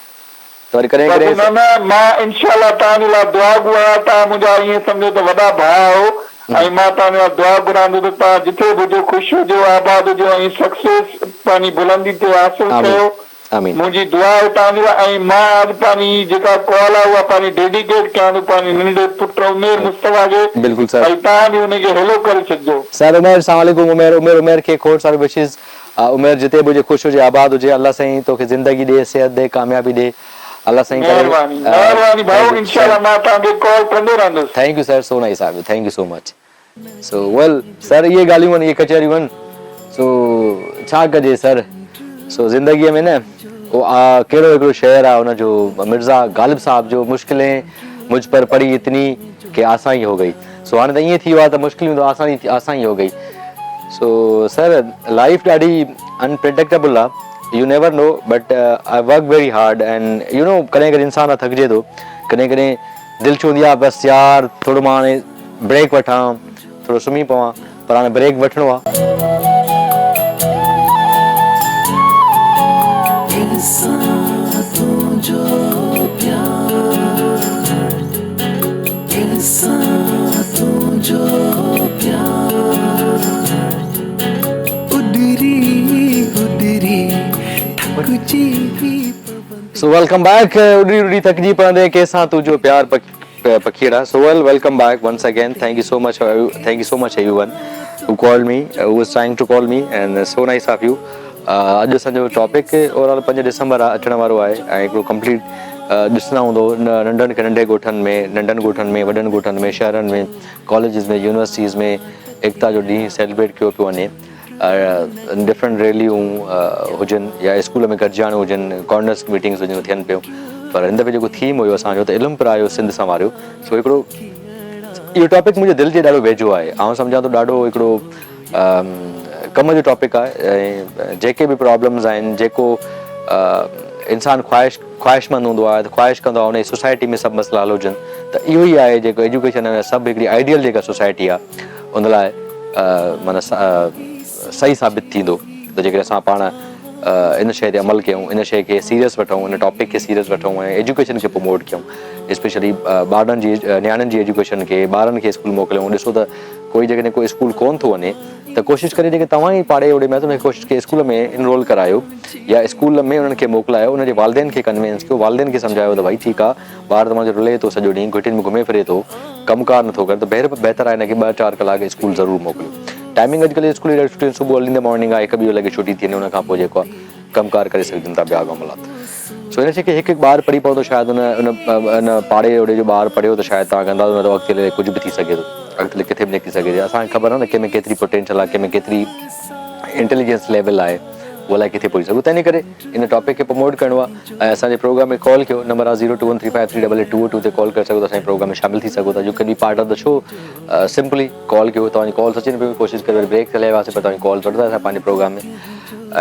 [SPEAKER 2] ته وري ڪڏهن
[SPEAKER 4] بس
[SPEAKER 2] ڪڏهن.
[SPEAKER 4] نه نه مان انشاء الله توهان جي لاء دعا گو آهيان توهان منهنجا ائين سمجهو ته وڏا ڀاء آهيو ۽ مان توهان جي لاء دعا گهران ٿو ته توهان جٿي به هجو خوش هجو آباد هجو ۽ سڪسيس پنهنجي بلندي تي حاصل
[SPEAKER 2] آمين
[SPEAKER 4] ڪيو
[SPEAKER 2] آمين.
[SPEAKER 4] منهنجي دعا آهي توهان جي لاء ۽ مان اڄ پنهنجي هي جيڪا ڪال آهي اها پنهنجي ڊيڊيڪيٽ ڪيان ٿو پنهنجي ننڍي پٽ عمير مصطفيٰ کي
[SPEAKER 2] بلڪل سر.
[SPEAKER 4] ۽ توهان به ان کي هيلو ڪري ڇڏجو.
[SPEAKER 2] سر عمير السلام عليڪم عمير عمير عمير کي کوڙ ساريون وشز عمير جتي به هجي خوش هجي آباد هجي الله سائين توکي زندگي ڏي صحت ڏي ڪاميابي ڏي الله سائين ڪري
[SPEAKER 4] مهرباني مهرباني ڀائو انشاء الله مان توهان کي ڪال ڪندو رهندس.
[SPEAKER 2] Thank you sir so nice of you thank you so much so well sir اهي ڳالهيون آهن اهي ڪچهريون آهن سو ڇا ڪجي سر سو زندگي ۾ نه او ڪهڙو هڪڙو شعر آهي ان جو مرزا غالب صاحب جو مشڪلين مجھ پر پڙي اتني ڪي آسان ئي هو گئي سو هاڻي ته ائين ٿي ويو آهي ته مشڪليون ته آسان ئي آسان ئي هو گئي سو سر لائيف ڏاڍي انپريڊڪٽيبل آ you never know but I work very hard and you know ڪڏهن ڪڏهن انسان ٿڪجي ٿو ڪڏهن ڪڏهن دل چوندي آ بس يار ٿورو مان هاڻي بريڪ وٺان ٿورو سمهي پوان پر هاڻي بريڪ وٺڻو آ. سو welcome back اڏري اڏري ٿڪجي پوندين ڪنهن سان تنهنجو پيار پکيئڙا so well welcome back once again thank you so much thank you so much everyone who called me who was trying to call me and so nice of you اڄ اسان جو ٽاپڪ اوور آل 5 ڊسمبر اچڻ وارو آهي ۽ هڪڙو complete ڏسندا هوندو ننڍن کي ننڍي ڳوٺن ۾ ننڍن ڳوٺن ۾ وڏن ڳوٺن ۾ شهرن ۾ ڪاليجز ۾ يونيورسٽيز ۾ ايڪتا جو ڏينهن سيلبريٽ ڪيو پيو وڃي ڊفرنٽ ريليون هجن يا اسڪول ۾ گڏجاڻيون هجن ڪارنرس ميٽنگز هجن ٿين پيون پر هن دفعي جيڪو ٿيم هيو اسان جو ته علم پرايو سنڌ سنواريو سو هڪڙو اهو ٽاپڪ منهنجي دل جي ڏاڍو ويجهو آهي آئون سمجهان ٿو ڏاڍو هڪڙو ڪم جو ٽاپڪ آهي ۽ جيڪي به پرابلمز آهن جيڪو انسان خواهش خواهشمند هوندو آهي ته خواهش ڪندو آهي ان جي سوسائٽي ۾ سڀ مسئلا حل هجن ته اهو ئي آهي جيڪو ايجوڪيشن ۽ سڀ هڪڙي آئيڊيل جيڪا سوسائٽي آهي ان لاء معنيٰ صحيح ثابت ٿيندو ته جيڪڏهن اسان پاڻ ان شيء تي عمل ڪيون ان شيء کي سيريس وٺون ان ٽاپڪ کي سيريس وٺون ۽ ايجوڪيشن کي پروموٽ ڪيون اسپيشلي ٻارڙن جي نياڻين جي ايجوڪيشن کي ٻارن کي اسڪول موڪليون ڏسو ته ڪوئي جيڪڏهن ڪو اسڪول ڪون ٿو وڃي ته ڪوشش ڪري جيڪي توهان ئي پاڙي اوڙي ۾ آهيو ته ان کي ڪوشش ڪري اسڪول ۾ انرول ڪرايو يا اسڪول ۾ انهن کي موڪلايو انهن جي والدين کي ڪنوينس ڪيو والدين کي سمجهايو ته ڀائي ٺيڪ آهي ٻار توهان جو رلي ٿو سڄو ڏينهن گهٽين ۾ گهمي ڦري ٿو ڪم ڪار نٿو ڪري ته بهر بهتر آهي هن کي ٻه چار ڪلاڪ اسڪول ضرور موڪليو ٽائمنگ اڄڪلهه اسڪول جي ڏاڍي سٺي آهن صبح ارلي ان the morning آهي هڪ ٻي لڳي ڇٽي ٿي وڃي ان کان پوء جيڪو آهي ڪم ڪار ڪري سگهجن ٿا ٻيا معاملات سو ان شي کي هڪ هڪ ٻار پڙهي پوندو شايد ان ان ان پاڙي اوڙي جو ٻار پڙهيو ته شايد توهان کي اندازو نه ته اڳتي هلي ڪجهه به ٿي سگهي ٿو اڳتي هلي ڪٿي به نڪري سگهي ٿي اسان کي خبر نه ڪنهن ۾ ڪيتري پوٽينشل آهي ڪنهن ۾ ڪيتري انٽيليجنس ليول آهي اهو الائي ڪٿي پهچي سگهي تنهن ڪري ان ٽاپڪ کي پروموٽ ڪرڻو آهي ۽ اسان جي پروگرام ۾ ڪال ڪيو نمبر آهي zero two one three five three double eight two two تي ڪال ڪري سگهو ٿا اسان جي پروگرام ۾ شامل ٿي سگهو ٿا you can be part of the show simply call ڪيو توهان جي ڪالس اچن پيون ڪوشش ڪري وري بريڪ تي هليا وياسي پر توهان جي ڪالس وٺندا اسان پنهنجي پروگرام ۾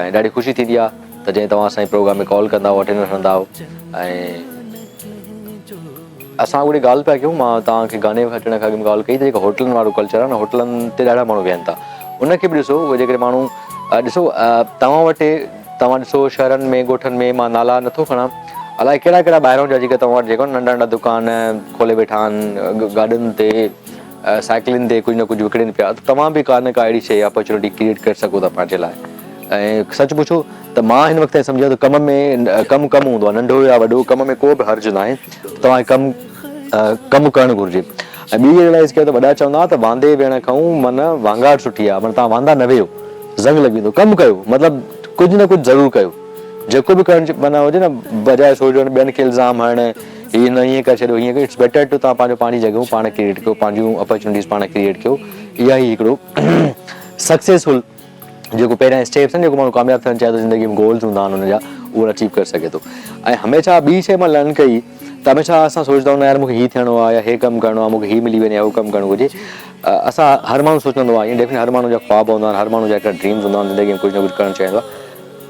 [SPEAKER 2] ۽ ڏاڍي خوشي ٿيندي آهي ته جڏهن توهان اسان جي پروگرام ۾ ڪال ڪندا آهيو اٽينڊنس کڻندا آهيو ۽ اسان اهڙي ڳالهه پيا ڪيون مان توهان کي گاني اچڻ کان اڳ ۾ ڳالهه ڪئي ته جيڪا هوٽلن وارو ڪلچر آهي نه هوٽلن تي ڏاڍا ماڻهو ويهن ٿا ان کي به ڏسو اهي جيڪڏهن ماڻهو ڏسو توهان وٽ توهان ڏسو شهرن ۾ ڳوٺن ۾ مان نالا نٿو کڻان الائي ڪهڙا ڪهڙا ٻاهران جا جيڪي توهان وٽ جيڪو ننڍا ننڍا دڪان کولي ويٺا آهن گاڏين تي سائيڪلن تي ڪجهه نه ڪجهه وڪڻين پيا ته توهان به ڪا نه ڪا اهڙي شيء اپرچونٽي ڪريئيٽ ڪري سگهو ٿا پنهنجي لاء ۽ سچ پڇو ته مان هن وقت تائين سمجهان ٿو ڪم ۾ ڪم ڪم هوندو آهي ننڍو يا وڏو ڪم ۾ ڪو به حرج ناهي توهان کي ڪم ڪم ڪرڻ گهرجي ۽ ٻي ريئلائز ڪيو ته وڏا چوندا ته واندي ويهڻ کان من وانگاٽ سٺي آهي معنيٰ توهان واندا نه ويهو زنگ لڳي ويندو ڪم ڪيو مطلب ڪجهه نه ڪجهه ضرور ڪيو جيڪو به ڪرڻ معنيٰ هجي نه بجاء سوچڻ ٻين کي الزام هڻڻ هي هن هيئن ڪري ڇڏيو هيئن ڪيو it's better two توهان پنهنجو پنهنجي جڳهيون پاڻ ڪريئيٽ ڪيو پنهنجون اپرچونٽيز پاڻ ڪريئيٽ ڪيو اها ئي هڪڙو سڪسيسفل جيڪو پهريان اسٽيپس آهن جيڪو ماڻهو ڪامياب ٿيڻ چاهي ٿو زندگي ۾ گولز هوندا آهن ان جا اهو اچيو ڪري سگهي ٿو ۽ هميشه ٻي شي مان لرن ڪئي ته هميشه اسان سوچدا آهيون نه يار مونکي هي ٿيڻو آهي يا هي ڪم ڪرڻو آهي مونکي هي ملي وڃي هو ڪم ڪرڻو گهرجي اسان هر ماڻهو سوچندو آهي ڊيفنيٽلي هر ماڻهو جا خواب هوندا آهن هر ماڻهو جا هڪڙا ڊريمز هوندا آهن زندگي ۾ ڪجهه نه ڪجهه ڪرڻ چاهيندو آهي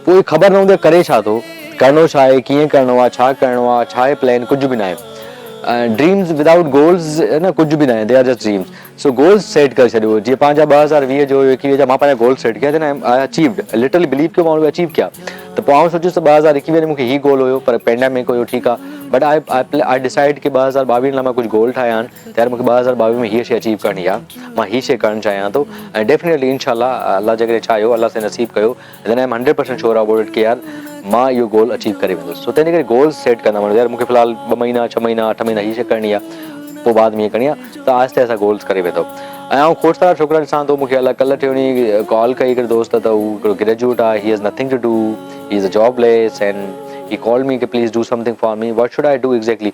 [SPEAKER 2] پوء خبر نه هوندي آهي ڪري ڇا ٿو ڪرڻو ڇا آهي ڪيئن ڪرڻو آهي ڇا ڪرڻو آهي ڇا آهي پلان ڪجهه به ناهي ڊريمز ودائوٽ گولز نه ڪجهه به ناهي they are just dreams so goals set ڪري ڇڏيو جيئن پنهنجا 2020 جو 21 جا مان پنهنجا گولز سيٽ ڪيا دين آء اچيوڊ لٽرلي بليو ڪيو مان اهي اچيو ڪيا ته پوء آئون سوچيس ته 2021 ۾ مونکي هي گول هيو پر پينڊامڪ هيو ٺيڪ آ بٽ I I decide ڪي 2022 لاء مان ڪجهه گول ٺاهيا آهن ته يار مونکي 2022 ۾ هيء شي اچيو ڪرڻي آ مان هي شي ڪرڻ چاهيان ٿو ۽ ڊيفنيٽلي انشاء الله الله جيڪڏهن چاهيو الله سائين نصيب ڪيو then I am 100% sure about it ڪي يار مان اهو گول اچيو ڪري ويندس سو تنهن جي ڪري گولز سيٽ ڪندا وڃو يار مونکي في الحال ٻه مهينا ڇهه مهينا اٺ مهينا هي شي ڪرڻي آ پوء بعد ۾ هي ڪرڻي آ ته آهستي آهستي گولز ڪري ويندو ۽ آئون کوڙ سارا ڇوڪرا ڏسان ٿو مونکي الائي ڪلهه ٽيون ڪال ڪئي هڪڙي دوست ته هو هڪڙو گريجوئيٽ آ he has nothing to do he is a jobless and he called me K please do something for me what should I do exactly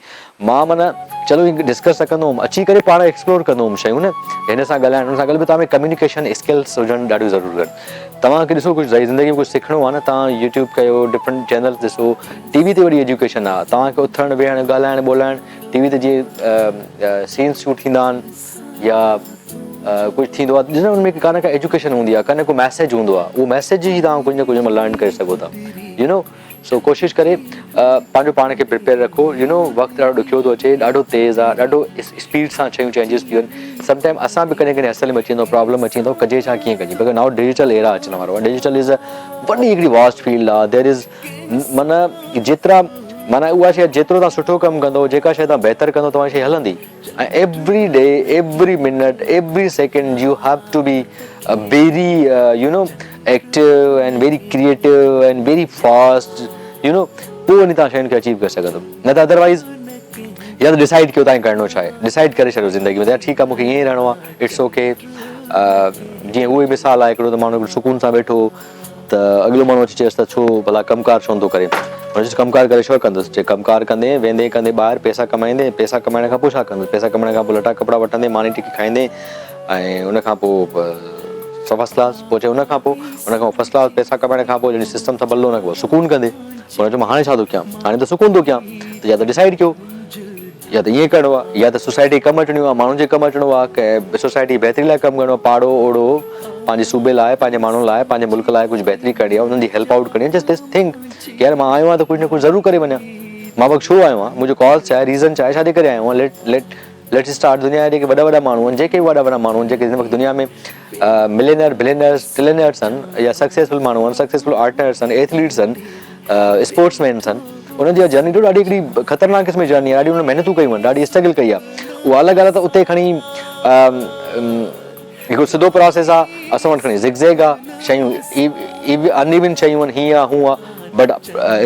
[SPEAKER 2] مان معنيٰ چلو ائين ڊسڪس ته ڪندو هوم اچي ڪري پاڻ ايڪسپلور ڪندو هوم شيون نه هن سان ڳالهائڻ هن سان ڳالهائڻ توهان ۾ ڪميونيڪيشن اسڪلس هجڻ ڏاڍيون ضروري آهن توهان کي ڏسو ڪجهه زندگي ۾ ڪجهه سکڻو آهي نه توهان يوٽيوب ڪيو ڊفرنٽ چينلز ڏسو ٽي وي تي وڏي ايجوڪيشن آهي توهان کي اٿڻ ويهڻ ڳالهائڻ ٻولهائڻ ٽي وي تي جيئن سينس شوٽ ٿيندا آهن يا ڪجهه ٿيندو آهي ڏسو ان ۾ ڪا نه ڪا ايجوڪيشن هوندي آهي ڪا نه ڪو ميسيج هوندو آهي اهو ميسيج ئي توهان ڪجهه نه ڪجهه لرن ڪري سگهو ٿا يو نو سو ڪوشش ڪري پنهنجو پاڻ کي پريپيئر رکو يو نو وقت ڏاڍو ڏکيو ٿو اچي ڏاڍو تيز آ ڏاڍو اسپيڊ سان شيون چينجز ٿي وڃن سم ٽائم اسان به ڪڏهن ڪڏهن اصل ۾ اچي ويندو پرابلم اچي ويندو ڪجي ڇا ڪيئن ڪجي because now digital ايرا اچڻ وارو آ ڊجيٽل از وڏي هڪڙي واسٽ فيلڊ آ دير از معنيٰ جيترا معنيٰ اها شيء جيترو توهان سٺو ڪم ڪندو جيڪا شيء توهان بهتر ڪندو توهان جي شيء هلندي ۽ every day every minute every second you have to be very you know active and very creative and very fast you know پوء وڃي توهان شين کي اچيو ڪري سگهندو نه ته ادروائز يا ته ڊسائيڊ ڪيو توهان کي ڪرڻو ڇا آهي ڊسائيڊ ڪري ڇڏيو زندگي ۾ ته ٺيڪ آهي مونکي ائين ئي رهڻو آهي it's okay جيئن اهو ئي مثال آهي هڪڙو ته ماڻهو هڪڙو سڪون سان ويٺو هو ته اڳلو ماڻهو اچي چيس ته ڇو ڀلا ڪم ڪار ڇو نٿو ڪرين؟ هن چيس ڪم ڪار ڪري ڇو ڪندس؟ چي ڪم ڪار ڪندين، ويندين ڪندين ٻاهر پئسا ڪمائيندين، پئسا ڪمائڻ کان پوء ڇا ڪندس؟ پئسا ڪمائڻ کان پوء لٽا ڪپڙا وٺندين، ماني ٽڪي کائيندين ۽ ان کان پوء فرسٽ ڪلاس، پوء چي ان کان پوء؟ ان کان پوء فرسٽ ڪلاس پئسا ڪمائڻ کان پوء جڏهن سسٽم سنڀلندو ان کان پوء سڪون ڪندين. هن چيو مان هاڻي ڇا ٿو ڪيان؟ هاڻي ته سڪون ٿو ڪيان ته يا ته ڊسائيڊ ڪيو يا ته ائين ڪرڻو آهي يا ته سوسائٽي ڪم اچڻو آهي ماڻهن جي ڪم اچڻو آهي ڪنهن سوسائٽي بهتري لاء ڪم ڪرڻو آهي پاڙو اوڙو پنهنجي صوبي لاء پنهنجي ماڻهن لاء پنهنجي ملڪ لاء ڪجهه بهتري ڪرڻي آهي انهن جي هيلپ آئوٽ ڪرڻي آهي جسٽ this think ڪي يار مان آيو آهيان ته ڪجهه نه ڪجهه ضرور ڪري وڃان مان وقت ڇو آيو آهيان منهنجو ڪاز ڇا آهي ريزن ڇا آهي ڇا جي ڪري آيو آهيان ليٽ ليٽ let's start دنيا جا جيڪي وڏا وڏا ماڻهو آهن جيڪي به وڏا وڏا ماڻهو آهن جيڪي هن وقت دنيا ۾ ملينئر بلينئرز ٽرلينئرز آهن يا سڪسيسفل ماڻهو آهن سڪسيسفل آرٽرس آهن ايٿليٽس آهن اسپورٽس مينس آهن انهن جي جرني ڏاڍي هڪڙي خطرناڪ قسم جي جرني آهي ڏاڍي انهن محنتون ڪيون آهن ڏاڍي اسٽرگل ڪئي آهي اها الڳ ڳالهه آهي ته اتي کڻي هڪڙو سڌو پراسيس آ اسان وٽ کڻي زگ زيگ آ شيون ان ايون شيون آهن هيئن آ هونئن آ بٽ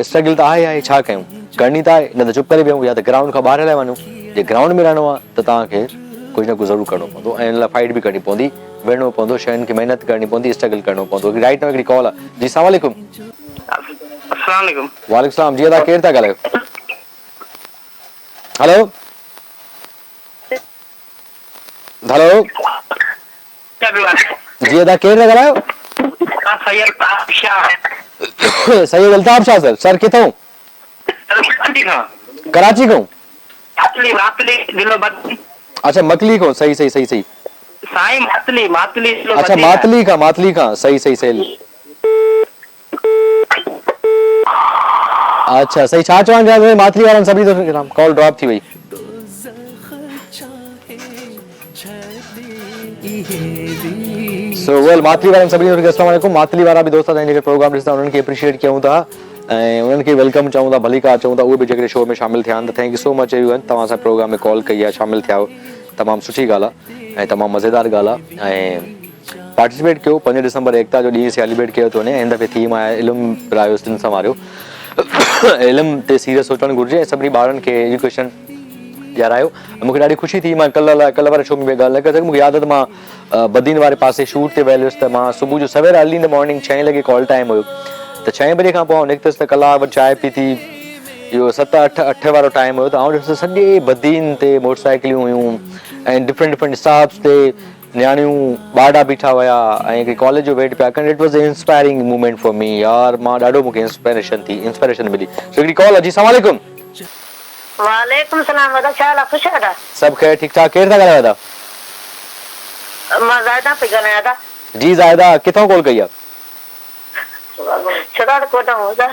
[SPEAKER 2] اسٽرگل ته آهي آهي ڇا ڪيون ڪرڻي ته آهي نه ته چپ ڪري ويهون يا ته گرائونڊ کان ٻاهر هليا وڃون جي گرائونڊ ۾ رهڻو آ ته توهان کي ڪجهه نه ڪجهه ضرور ڪرڻو پوندو ۽ ان لاء فائٽ به ڪرڻي پوندي وڙهڻو پوندو شين کي محنت ڪرڻي پوندي اسٽرگل ڪرڻو پوندو رائٽ نو هڪڙي ڪال آ جي السلام عليڪم.
[SPEAKER 8] السلام عليڪم.
[SPEAKER 2] وعليڪم السلام جي ادا ڪير ٿا ڳالهايو هلو. هلو جي ادا ڪير ٿا ڳالهايو؟
[SPEAKER 8] سيد الطاف شاهه.
[SPEAKER 2] سيد الطاف شاهه سر سر ڪٿون؟
[SPEAKER 8] ڪراچي کان.
[SPEAKER 2] ڪراچي کان؟
[SPEAKER 8] ماتلي ماتلي ضلعو بدين.
[SPEAKER 2] اڇا مڪلي کان صحيح صحيح صحيح صحيح.
[SPEAKER 8] سائين ماتلي ماتلي ضلعو
[SPEAKER 2] اڇا
[SPEAKER 8] بدين.
[SPEAKER 2] ماتلي کان ماتلي کان صحيح صحيح صحيح. اڇا صحيح ڇا چوڻ چاهيو ٿا ماتلي وارن سڀني دوستن کي سلام ڪال ڊراپ ٿي وئي. سو ويل ماتلي وارن سڀني دوستن کي السلام عليڪم ماتلي وارا به دوست اسان جي جيڪي پروگرام ڏسندا انهن کي اپريشيئيٽ ڪيون ٿا ۽ انهن کي welcome چئون ٿا ڀليڪار چئون ٿا اهي به جيڪڏهن شو ۾ شامل ٿيا آهن ته thank you so much everyone توهان اسان پروگرام ۾ ڪال ڪئي آهي شامل ٿيا آهيو تمام سٺي ڳالهه آهي ۽ تمام مزيدار ڳالهه آهي ۽ پارٽيسپيٽ ڪيو پنج ڊسمبر ايڪتا جو ڏينهن سيليبريٽ ڪيو ٿو وڃي ۽ هن دفعي ٿيم آهي علم پرايو سنڌ سنواريو علم تي سيريس سوچڻ گهرجي ۽ سڀني ٻارن کي ايجوڪيشن ڏيارايو ۽ مونکي ڏاڍي خوشي ٿي مان ڪلهه لاء ڪلهه واري شو ۾ ڳالهه نه ڪري سگهيم مونکي ياد آهي ته مان بدين واري پاسي شوٽ تي ويل هيس ته مان صبح جو سوير ارلي ان the morning ڇهين لڳي ڪال ٽائيم هيو ته ڇهين بجي کان پوء آئون نڪتس ته ڪلاڪ ٻه چانهه پيتي اهو ست اٺ اٺ وارو ٽائيم هيو ته آئون ڏٺس سڄي بدين تي موٽر سائيڪليون هيون ۽ ڊفرنٽ ڊفرنٽ اسٽاپس تي نياڻيون ٻارڙا بيٺا هيا ۽ هڪڙي ڪاليج جو ويٽ پيا ڪن it was a inspiring moment for me يار مان ڏاڍو مونکي انسپائريشن ٿي انسپائريشن ملي سو هڪڙي ڪال آ جي السلام عليڪم.
[SPEAKER 6] وعليڪم السلام ادا ڇا حال آ خوش آهيو ادا.
[SPEAKER 2] سڀ خير ٺيڪ ٺاڪ ڪير ٿا ڳالهايو ادا.
[SPEAKER 6] مان زاهده پئي ڳالهايان ادا.
[SPEAKER 2] جي زاهده ڪٿان ڪال ڪئي آ.
[SPEAKER 6] شھداد ڪوٽ مان ادا.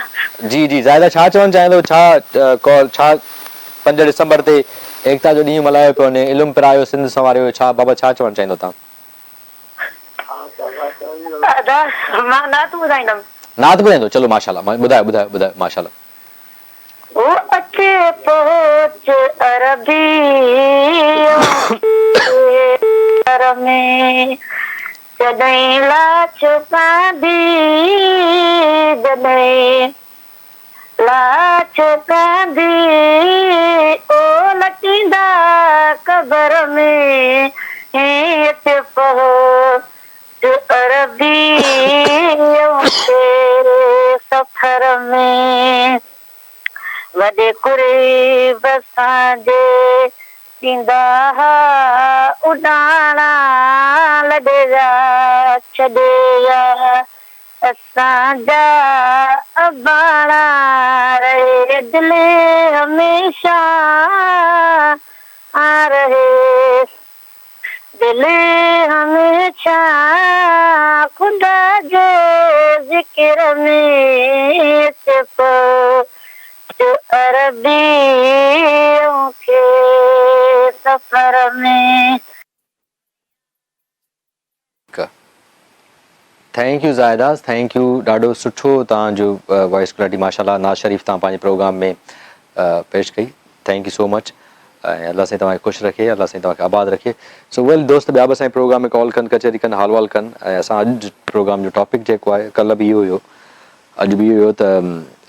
[SPEAKER 2] جي جي زاهده ڇا چوڻ چاهيندو ڇا ڪال ڇا پنج ڊسمبر تي ايڪتا جو ڏينهن ملهايو پيو وڃي علم پرايو سنڌ سنواريو ڇا بابت ڇا چوڻ چاهيندو تان.
[SPEAKER 6] ادا مان نعت ٻڌائيندم.
[SPEAKER 2] نعت ٻڌائيندو چلو ماشاءالله ٻڌايو ٻڌايو ٻڌايو ماشاءالله.
[SPEAKER 6] او اچي پهچ عربي در ۾ جڏهن لاش ڪانڌي جڏهن لاش ڪانڌي او لٽيندا قبر ۾ اچي پهچ عربي کي سفر ۾. وڏي قرب سان جي ڏيندا ها اڏاڻا لڏي ويا ڇڏي ويا اسان جا اباڻا رهي دل هميشه رهي دل هميشه خدا جي ذڪر ۾ چپ جو عربي کي سفر ۾.
[SPEAKER 2] Thank you Zahida thank you ڏاڍو سٺو توهان جو وائس ڪوالٽي ماشاءالله ناز شريف توهان پنهنجي پروگرام ۾ پيش ڪئي thank you سو مچ ۽ الله سائين توهان کي خوش رکي الله سائين توهان کي آباد رکي سو ويل دوست ٻيا به اسان جي پروگرام ۾ ڪال ڪن ڪچهري ڪن حال وال ڪن ۽ اسان اڄ پروگرام جو ٽاپڪ جيڪو آهي ڪلهه به اهو هيو اڄ به اهو هيو ته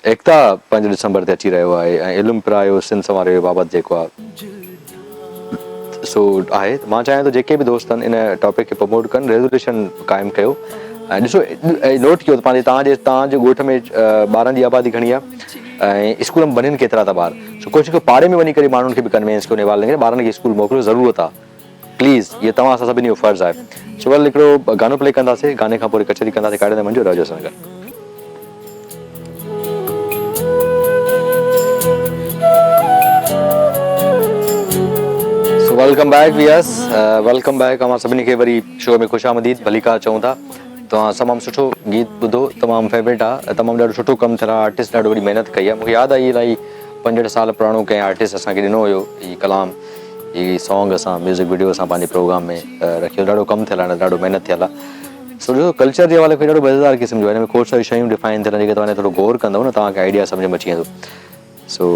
[SPEAKER 2] ايڪتا پنج ڊسمبر تي اچي رهيو آهي ۽ علم پرايو سنڌ سنواريو بابت جيڪو آهي سو آهي ته مان چاهيان ٿو جيڪي به دوست آهن ان ٽاپڪ کي پروموٽ ڪن ريزوليوشن قائم ڪيو ۽ ڏسو نوٽ ڪيو ته پنهنجي توهان جي توهان جي ڳوٺ ۾ ٻارن جي آبادي گهڻي آهي ۽ اسڪول ۾ وڃن ڪيترا ٿا ٻار سو ڪوشش ڪيو پاڙي ۾ وڃي ڪري ماڻهن کي به ڪنوينس ڪيو ان حوالي سان ٻارن کي اسڪول موڪليو ضرورت آهي پليز اهو توهان اسان سڀني جو فرض آهي سو ول هڪڙو گانو پلي ڪنداسي گاني کان پوء وري ڪچهري ڪنداسي ڪاڏي نه وڃجو رهجو اسان سان گڏ. سو ول Welcome back viewers welcome back اوهان سڀني کي وري شو ۾ خوش آمديد ڀليڪار چئون ٿا توهان تمام سٺو گيت ٻڌو تمام فيوريٽ آ تمام ڏاڍو سٺو ڪم ٿيل آ آرٽسٽ ڏاڍو وڏي محنت ڪئي آ مونکي ياد آ هي الائي 65 سال پراڻو ڪنهن آرٽسٽ اسان کي ڏنو هيو هي ڪلام هي سانگ اسان ميوزڪ وڊيو اسان پنهنجي پروگرام ۾ رکيو ڏاڍو ڪم ٿيل آ ڏاڍو محنت ٿيل آ سو ڏسو ڪلچر جي حوالي کان ڏاڍو مزيدار قسم جو آهي هن ۾ کوڙ ساريون شيون ڊفائن ٿيل آهن جيڪي توهان ٿورو غور ڪندو نه توهان کي آئيڊيا سمجهه ۾ اچي ويندو سو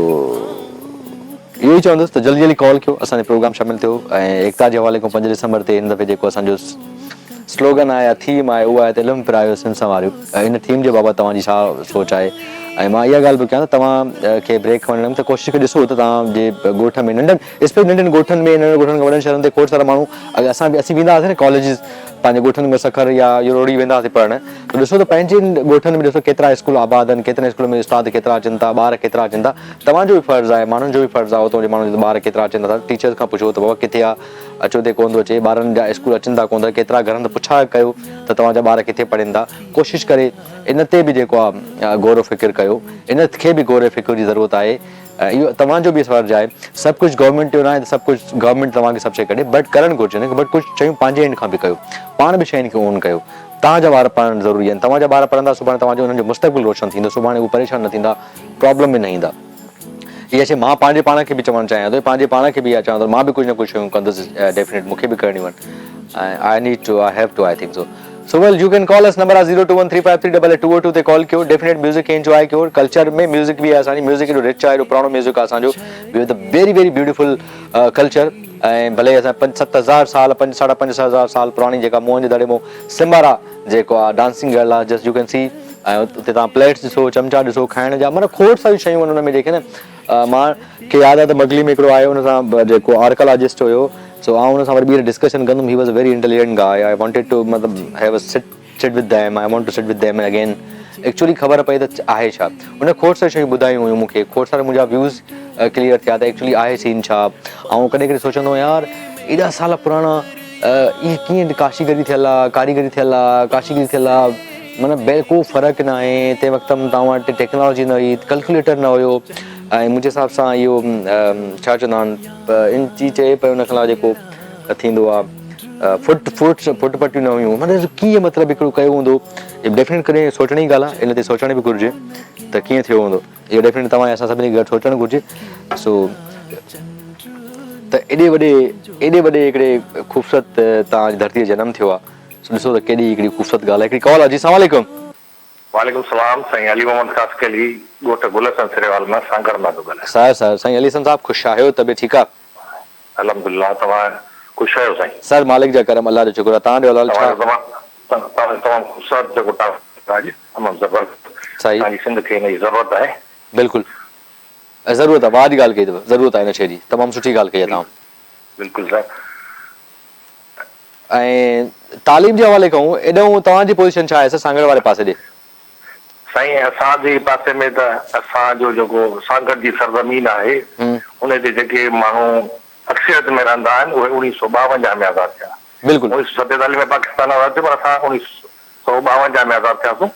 [SPEAKER 2] اهو ئي چوندس ته جلدي جلدي ڪال ڪيو اسان جي پروگرام شامل ٿيو ۽ ايڪتا جي حوالي کان 5 ڊسمبر تي هن دفعي جيڪو اسان جو سلوگن آهي يا ٿيم آهي اهو آهي ته علم پرايو سنڌ سنواريو ۽ ان ٿيم جي بابت توهان جي ڇا سوچ آهي ۽ مان اها ڳالهه به ڪيان ته توهان کي بريڪ کان وڃڻ ته ڪوشش ڪري ڏسو ته توهان جي ڳوٺ ۾ ننڍن اسپيشلي ننڍن ڳوٺن ۾ ننڍن ڳوٺن کان وڏن شهرن تي کوڙ سارا ماڻهو اگر اسان به اسين ويندا هئاسين نه ڪاليجز پنهنجي ڳوٺن ۾ سکر يا روهڙي ويندا هئاسين پڙهڻ ته ڏسو ته پنهنجي ڳوٺن ۾ ڏسو ڪيترا اسڪول آباد آهن ڪيترن اسڪولن ۾ استاد ڪيترا اچن ٿا ٻار ڪيترا اچن ٿا توهان جو به فرض آهي ماڻهن جو به فرض آهي اتان جي ماڻهن جو ته ٻار ڪيترا اچن ٿا ٽيچرز کان پڇو ته بابا ڪٿي آ اچو تي ڪونه ٿو اچي ٻارن جا اسڪول اچن ٿا ڪونه ٿا ڪيترا گهرن ته پڇا ڪيو ته توهان جا ٻار ڪٿي پڙهن ٿا ڪوشش ڪري ان تي به جيڪو آ غور و فڪر ڪيو ان کي به غور فڪر جي ضرورت آهي ۽ اهو توهان جو به فرض آهي سڀ ڪجهه گورنمينٽ جو ناهي ته سڀ ڪجهه گورنمينٽ توهان کي سڀ شيء ڪڍي بٽ ڪرڻ گهرجي نه بٽ ڪجهه شيون پنهنجي اينڊ کان به ڪيو پاڻ به شين کي اون ڪيو توهان جا ٻار پڙهڻ ضروري آهن توهان جا ٻار پڙهندا سڀاڻي توهان جو انهن جو مستقبل روشن ٿيندو سڀاڻي هو پريشان نه ٿيندا پرابلم ۾ نه ايندا اها شيء مان پنهنجي پاڻ کي به چوڻ چاهيان ٿو پنهنجي پاڻ کي به اها چوان ٿو مان به ڪجهه نه ڪجهه شيون ڪندس ڊيفينيٽ مون کي به ڪرڻيون آهن ۽ I need to I have to I think so so well you can call us number آ 02135388202 تي ڪال ڪيو ڊيفينيٽ ميوزڪ کي انجواء ڪيو ڪلچر ۾ ميوزڪ به آهي اسان جي ميوزڪ ايڏو رچ آهي ايڏو پراڻو ميوزڪ آهي اسان جو we have the very very beautiful culture ۽ ڀلي اسان پنج ست هزار سال پنج ساڍا پنج هزار سال پراڻي جيڪا موهن جي دڙي مون سمبارا جيڪو آ ڊانسنگ گرل آ جسٽ you ڪين سي ۽ اتي توهان پليٽس ڏسو چمچا ڏسو کائڻ جا معنيٰ کوڙ ساريون شيون آهن ان ۾ جيڪي نه مان کي ياد آ ته مگلي ۾ هڪڙو آيو ان سان جيڪو آرڪالاجسٽ هيو سو آئون ان سان وري ٻيهر ڊسڪشن ڪندم he was a very intelligent guy I wanted to مطلب have a sit sit with them I want to sit with them again actually خبر پئي ته آهي ڇا ان کوڙ ساريون شيون ٻڌايون هيون مون کي کوڙ سارا منهنجا ويوز ڪليئر ٿيا ته ايڪچولي آهي سين ڇا آئون ڪڏهن ڪڏهن سوچندو آهيان يار ايڏا سال پراڻا اهي ڪيئن ڪاشيگري ٿيل آ ڪاريگري ٿيل آ ڪاشيگري ٿيل آ معنيٰ بي ڪو فرق نه آهي تنهن وقت توهان وٽ ٽيڪنالاجي نه هئي ڪلڪوليٽر نه هيو ۽ منهنجي حساب سان اهو ڇا چوندا آهن انچي چئي پر ان کان علاوه جيڪو ٿيندو آ فٽ فٽ فٽ پٽيون نه هيون مطلب ڪيئن مطلب هڪڙو ڪيو هوندو ڊيفينيٽ ڪڏهن سوچڻ جي ڳالهه آ ان تي سوچڻ به گهرجي ته ڪيئن ٿيو هوندو اهو ڊيفينيٽ توهان اسان سڀني کي گڏ سوچڻ گهرجي سو ته ايڏي وڏي ايڏي وڏي هڪڙي خوبصورت توهان جي ڌرتي جو جنم ٿيو آ سو ڏسو ته ڪيڏي هڪڙي خوبصورت ڳالهه آ هڪڙي ڪال آ جي السلام عليڪم.
[SPEAKER 9] وعليڪم السلام سائين علي محمد خاصخيلي ڳوٺ گل حسن سريوال مان سانگهڙ مان ٿو ڳالهايان.
[SPEAKER 2] سر سر سائين علي حسن صاحب خوش آهيو طبيعت ٺيڪ آ.
[SPEAKER 9] الحمدلله توهان خوش آهيو سائين.
[SPEAKER 2] سر مالڪ جا ڪرم الله جو شڪر آ توهان ڏيو حال ڇا.
[SPEAKER 9] توهان جو تمام توهان جو تمام خوبصورت جيڪو ٽاپڪ آهي اڄ تمام زبردست
[SPEAKER 2] سائين.
[SPEAKER 9] اسان جي سنڌ کي ان جي ضرورت آهي.
[SPEAKER 2] بلڪل ضرورت آ واھ جي ڳالهه ڪئي اٿو ضرورت آ ان شي جي تمام سٺي ڳالهه ڪئي آ توهان.
[SPEAKER 9] بلڪل سر.
[SPEAKER 2] ۽ تعليم جي حوالي کان ايڏهون توهان جي پوزيشن ڇا آهي سر سانگهڙ واري پاسي ڏي.
[SPEAKER 9] سائين اسان جي پاسي ۾ ته اسان جو جيڪو سانگهڙ جي سرزمين آهي ان تي جيڪي ماڻهو اڪثريت ۾ رهندا آهن اهي اوڻيهه سو ٻاونجاهه ۾ آزاد ٿيا.
[SPEAKER 2] بلڪل.
[SPEAKER 9] اوڻيهه سو ستيتاليهه ۾ پاڪستان آزاد ٿيو پر اسان اوڻيهه سو ٻاونجاهه ۾ آزاد ٿياسون.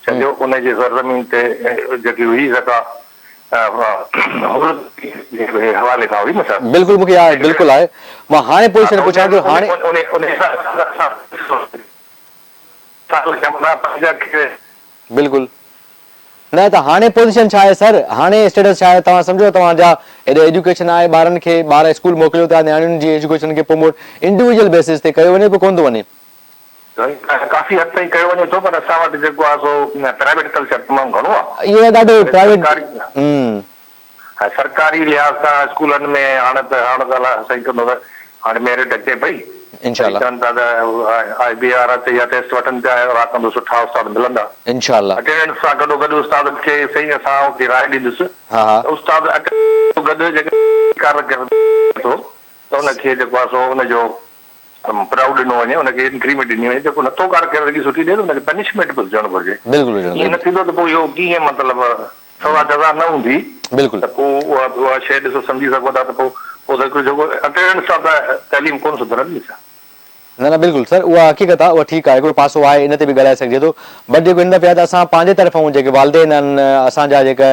[SPEAKER 9] ڇڏيو ان جي سرزمين تي جيڪي هئي سا حر جي حوالي سان هئي نه سر.
[SPEAKER 2] بلڪل مونکي ياد بلڪل آهي مان هاڻي پوزيشن پڇان ٿو هاڻي. بلڪل نه ته هاڻي پوزيشن ڇا آهي سر هاڻي اسٽيٽس ڇا آهي توهان سمجهو توهان جا هيڏي ايجوڪيشن آهي ٻارن کي ٻار اسڪول موڪليو ٿا نياڻين جي ايجوڪيشن کي پروموٽ انڊيويجل بيسز تي ڪيو وڃي پيو ڪونه ٿو وڃي.
[SPEAKER 9] سائين ڪافي حد تائين ڪيو وڃي ٿو پر اسان وٽ جيڪو آهي سو پرائيويٽ ڪلچر تمام گهڻو آهي.
[SPEAKER 2] اهو ڏاڍو پرائيويٽ
[SPEAKER 9] ها سرڪاري لحاظ سان اسڪولن ۾ هاڻ ته هاڻ ته الله سائين ڪندو ته هاڻي ميرٽ اچي پئي
[SPEAKER 2] انشاء الله
[SPEAKER 9] چون ٿا ته آء بي آر تي اها ٽيسٽ وٺن پيا رات ڪندو سٺا استاد ملندا
[SPEAKER 2] انشاء الله
[SPEAKER 9] اٽينڊنس سان گڏو گڏ استاد کي سائين اسان کي راء ڏيندس
[SPEAKER 2] ها ها
[SPEAKER 9] ته استاد اٽينڊنس گڏ جيڪڏهن ڪارڪردگي ٿو ته ان کي جيڪو آهي سو ان جو پرائوڊ ڏنو وڃي، ان کي انڪريمينٽ ڏني وڃي، جيڪو نٿو ڪارڪردگي سٺي ڏئي ته ان کي پنشمينٽ به هجڻ گهرجي.
[SPEAKER 2] بلڪل هجڻ
[SPEAKER 9] ائين نه ٿيندو ته پوء اهو ڪيئن مطلب سزا جزا نه هوندي
[SPEAKER 2] بلڪل
[SPEAKER 9] ته پوء اها اها شيء ڏسو سمجهي سگهو ٿا ته پوء پوء ته هڪڙو جيڪو اٽينڊنس سان ته تعليم ڪونه سڌرندي ڇا.
[SPEAKER 2] نه نه بلڪل سر اها حقيقت آهي اها ٺيڪ آهي هڪڙو پاسو آهي ان تي به ڳالهائي سگهجي ٿو بٽ جيڪو هن دفعي آهي ته اسان پنهنجي طرفئون جيڪي والدين آهن اسان جا جيڪا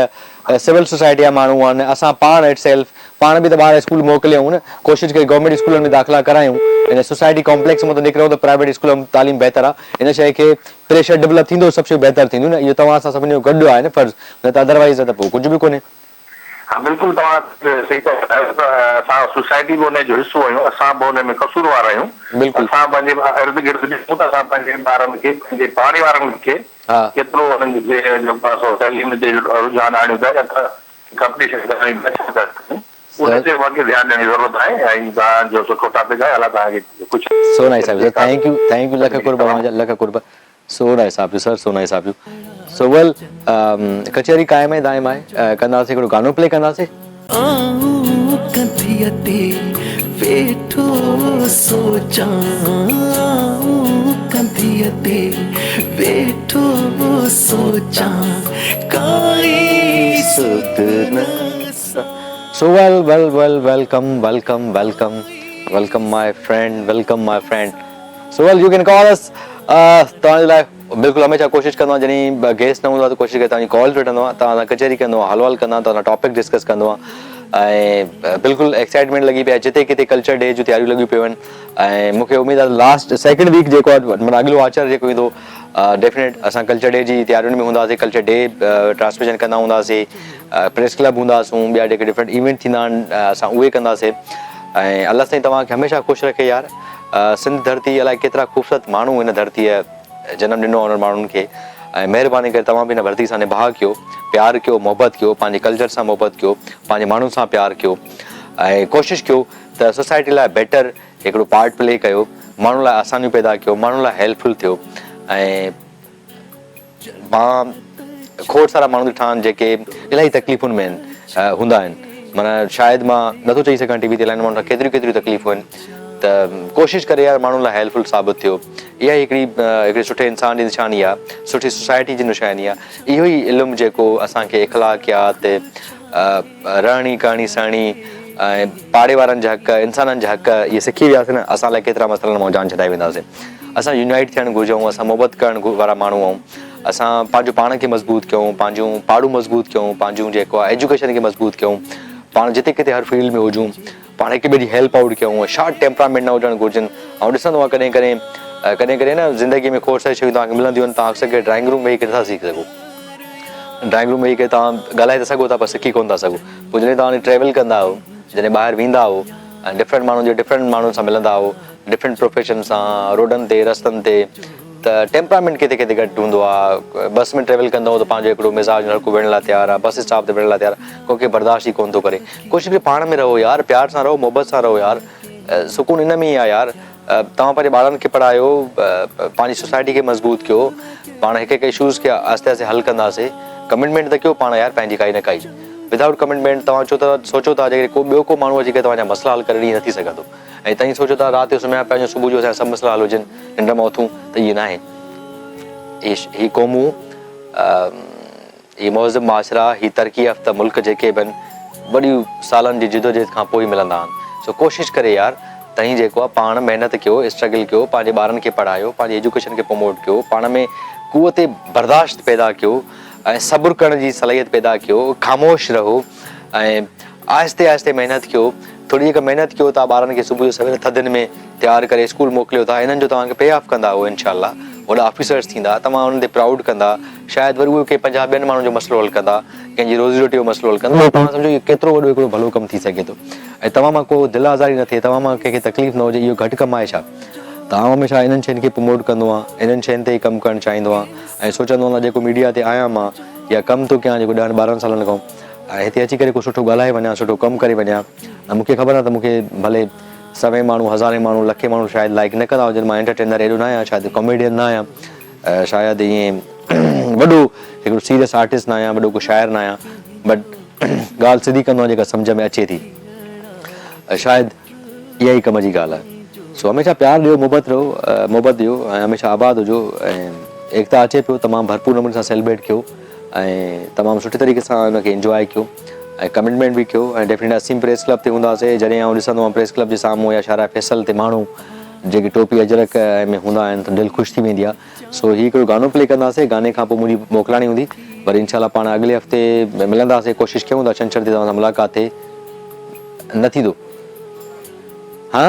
[SPEAKER 2] سول سوسائٽي جا ماڻهو آهن اسان پاڻ it self پاڻ به ته ٻار اسڪول موڪليون نه ڪوشش ڪري گورنمينٽ اسڪولن ۾ داخلا ڪرايون ان سوسائٽي ڪامپليڪس مان ته نڪرون ته پرائيويٽ اسڪول ۾ تعليم بهتر آهي ان شيء کي پريشر ڊولپ ٿيندو سڀ شيون بهتر ٿينديون نه اهو توهان اسان سڀني جو گڏ آهي نه فرض نه ته ادروائيز ته پوء ڪجهه به ڪونهي.
[SPEAKER 9] ها بلڪل توهان صحيح ٿا ٻڌايو ته اسان سوسائٽي به ان جو حصو آهيون اسان به ان ۾ قصور وار آهيون
[SPEAKER 2] بلڪل.
[SPEAKER 9] اسان پنهنجي ارد گرد ڏسون ته اسان پنهنجي ٻارن کي پنهنجي پاڙي وارن کي ڪيترو انهن جي جيڪو آهي سو تعليم تي رجحان آڻيون ٿا يا ڪمپٽيشن ڪرايون ٿا ڇا ٿا ڪريون ان تي واقعي ڌيان ڏيڻ جي ضرورت آهي ۽ توهان جو سٺو ٽاپڪ آهي الله توهان کي خوش
[SPEAKER 2] so nice of you sir thank you thank you lakh قرب اوهان جا لک قرب so nice of you sir so nice of you so well ڪچهري قائم ۽ دائم آهي ڪنداسين هڪڙو گانو پلي ڪنداسين.
[SPEAKER 1] آئون ڪنڌيء تي ويٺو سوچان آئون ڪنڌيء تي ويٺو سوچان ڪائي سڌ نه
[SPEAKER 2] So well well well welcome welcome welcome welcome my friend welcome my friend so well you can call us توهان جي لاء بلڪل هميشه ڪوشش ڪندو آهيان جڏهن گيسٽ نه هوندو آهي ته ڪوشش ڪري توهان جي ڪالز وٺندو آهيان توهان سان ڪچهري ڪندو آهيان حال وال ڪندو آهيان توهان سان ٽاپڪ ڊسڪس ڪندو آهيان ۽ بلڪل ايڪسائٽمينٽ لڳي پئي آهي جتي ڪٿي ڪلچر ڊي جون تياريون لڳيون پيون آهن ۽ مون کي اميد آهي لاسٽ سيڪنڊ ويڪ جيڪو آهي معنيٰ اڳلو آچر جيڪو ايندو ڊيفنيٽ اسان ڪلچر ڊي جي تيارين ۾ هونداسين ڪلچر ڊي ٽرانسميشن ڪندا هونداسين پريس ڪلب هونداسون ٻيا جيڪي ڊفرنٽ ايونٽ ٿيندا آهن اسان اهي ڪنداسين ۽ الله سائين توهان کي هميشه خوش رکي يار سنڌ ڌرتي الائي ڪيترا خوبصورت ماڻهو هن ڌرتيء جنم ڏنو آهي انهن ماڻهن کي ۽ مهرباني ڪري توهان به هن ڌرتي سان نڀاء ڪيو پيار ڪيو محبت ڪيو پنهنجي ڪلچر سان محبت ڪيو پنهنجي ماڻهن سان پيار ڪيو ۽ ڪوشش ڪيو ته سوسائٽي لاء بيٽر هڪڙو پارٽ پلي ڪيو ماڻهن لاء آسانيون پيدا ڪيو ماڻهن لاء هيلپ فل ٿيو ۽ مان کوڙ سارا ماڻهو ڏٺا آهن جيڪي الاهي تڪليفن ۾ آهن هوندا آهن معنيٰ شايد مان نٿو چئي سگهان ٽي وي تي الاهي ماڻهن سان ڪيتريون ڪيتريون تڪليفون آهن ته ڪوشش ڪري يار ماڻهن لاء هيلپ فل ثابت ٿيو اها ئي هڪڙي هڪڙي سٺي انسان جي نشاني آهي سٺي سوسائٽي جي نشاني آهي اهو ئي علم جيڪو اسان کي اخلاقيات رهڻي ڪهڻي سهڻي ۽ پاڙي وارن جا حق انسانن جا حق اهي سکي وياسين نه اسان لاء ڪيترا مسئلن مان جان ڇڏائي وينداسين اسان يونائيٽ ٿيڻ گهرجون اسان محبت ڪرڻ وارا ماڻهو آهيون اسان پنهنجو پاڻ کي مضبوط ڪيون پنهنجون پاڙون مضبوط ڪيون پنهنجون جيڪو آهي ايجوڪيشن کي مضبوط ڪيون پاڻ جتي ڪٿي هر فيلڊ ۾ هجون پاڻ هڪ ٻئي جي هيلپ آئوٽ ڪيون شارٽ ٽيمپرامينٽ نه هجڻ گهرجن آئون ڏسندو آهيان ڪڏهن ڪڏهن ڪڏهن ڪڏهن نه زندگي ۾ کوڙ ساري شيون توهان کي ملنديون آهن توهان اڪثر ڪري ڊرائنگ روم ويهي ڪري نٿا سکي سگهو ڊرائنگ روم ويهي ڪري توهان ڳالهائي ته سگهو ٿا پر سکي ڪونه ٿا سگهو پوء جڏهن توهان ٽريول ڪندا آهيو جڏهن ٻاهر ويندا آهيو ۽ ڊفرنٽ ماڻهن جي ڊفرنٽ ماڻهن سان ملندا آهيو ڊفرنٽ پروفيشن سان روڊن تي رستن تي ته ٽيمپرامينٽ ڪٿي ڪٿي گهٽ هوندو آهي بس ۾ ٽريول ڪندو ته پنهنجو هڪڙو مزاج هر ڪو وڙهڻ لاء تيار آهي بس اسٽاپ تي وڙهڻ لاء تيار آهي ڪو کي برداشت ئي ڪونه ٿو ڪري ڪوشش ڪري پاڻ ۾ رهو يار پيار سان رهو محبت سان رهو يار سڪون ان ۾ ئي آهي يار توهان پنهنجي ٻارن کي پڙهايو پنهنجي سوسائٽي کي مضبوط ڪيو پاڻ هڪ هڪ اشوز کي آهستي آهستي حل ڪنداسي ڪمٽمينٽ ته ڪيو پاڻ يار پنهنجي ڪائي نه ڪائي ودائوٽ ڪمٽمينٽ توهان چئو ٿا سوچو ٿا جيڪڏهن ڪو ٻيو ڪو ماڻهو اچي ڪري توهان جا مسئلا حل ڪري ڏئي نه ٿي سگهندو ۽ توهين سوچو ٿا رات جو سمهيا پيا آهيون صبح جو اسان جا سڀ مسئلا حل هجن ننڊ مان اٿون ته ائين ناهي هي هي قومون هي مهذب معاشرا هي ترقي يافته ملڪ جيڪي به آهن وڏيون سالن جي جدوجهد کان پوء ئي ملندا آهن سو ڪوشش ڪري يار توهين جيڪو آهي پاڻ محنت ڪيو اسٽرگل ڪيو پنهنجي ٻارن کي پڙهايو پنهنجي ايجوڪيشن کي پروموٽ ڪيو پاڻ ۾ قوت برداشت پيدا ڪيو ۽ صبر ڪرڻ جي صلاحيت پيدا ڪيو خاموش رهو ۽ آهستي آهستي محنت ڪيو ٿوري جيڪا محنت ڪيو ٿا ٻارن کي صبح جو سوير ٿڌين ۾ تيار ڪري اسڪول موڪليو ٿا انهن جو توهان کي پي آف ڪندا اهي انشاء الله وڏا آفيسرس ٿيندا توهان انهن تي پرائوڊ ڪندا شايد وري اهي ڪنهن 50 ٻين ماڻهن جو مسئلو حل ڪندا ڪنهن جي روزي روٽي جو مسئلو حل ڪندا توهان سمجهو اهو ڪيترو وڏو هڪڙو ڀلو ڪم ٿي سگهي ٿو ۽ توهان مان ڪو دل آزاري نه ٿئي توهان مان ڪنهن کي تڪليف نه هجي اهو گهٽ ڪم آهي ڇا ته آئون هميشه انهن شين کي پروموٽ ڪندو آهيان انهن شين تي ئي ڪم ڪرڻ چاهيندو آهيان ۽ سوچندو آهيان جيڪو ميڊيا تي آهيان مان يا ڪم ٿو ڪيان جيڪو ڏهن ٻارهن سالن کان ۽ هتي اچي ڪري ڪو سٺو ڳالهائي وڃان سٺو ڪم ڪري وڃان ۽ مون کي خبر آهي ته مون کي ڀلي سوين ماڻهو هزارين ماڻهو لکين ماڻهو شايد لائيڪ نه ڪندا هجن مان انٽرٽينر ايڏو نه آهيان شايد ڪاميڊين نه آهيان شايد ائين وڏو هڪڙو سيريس آرٽسٽ نه آهيان وڏو ڪو شاعر نه آهيان بٽ ڳالهه سڌي ڪندو آهيان جيڪا سمجهه ۾ اچي ٿي شايد اها ئي ڪم جي ڳالهه آهي سو هميشه پيار ڏيو محبت رهو محبت ڏيو ۽ هميشه آباد هجو ۽ ايڪتا اچي پيو تمام ڀرپور نموني سان سيلبريٽ ڪيو ۽ تمام سٺي طريقي سان ان کي انجواء ڪيو ۽ ڪمٽمينٽ به ڪيو ۽ ڊيفنيٽلي اسين پريس ڪلب تي هونداسي جڏهن آئون ڏسندو آهيان پريس ڪلب جي سامهون يا شارع فيصل تي ماڻهو جيڪي ٽوپي اجرڪ ۾ هوندا آهن ته دل خوش ٿي ويندي آهي سو هي هڪڙو گانو پلي ڪنداسين گاني کان پوء منهنجي موڪلاڻي هوندي وري انشاء الله پاڻ اڳلي هفتي ملنداسين ڪوشش ڪيون ٿا ڇنڇر تي توهان سان ملاقات ٿئي نه ٿيندو ها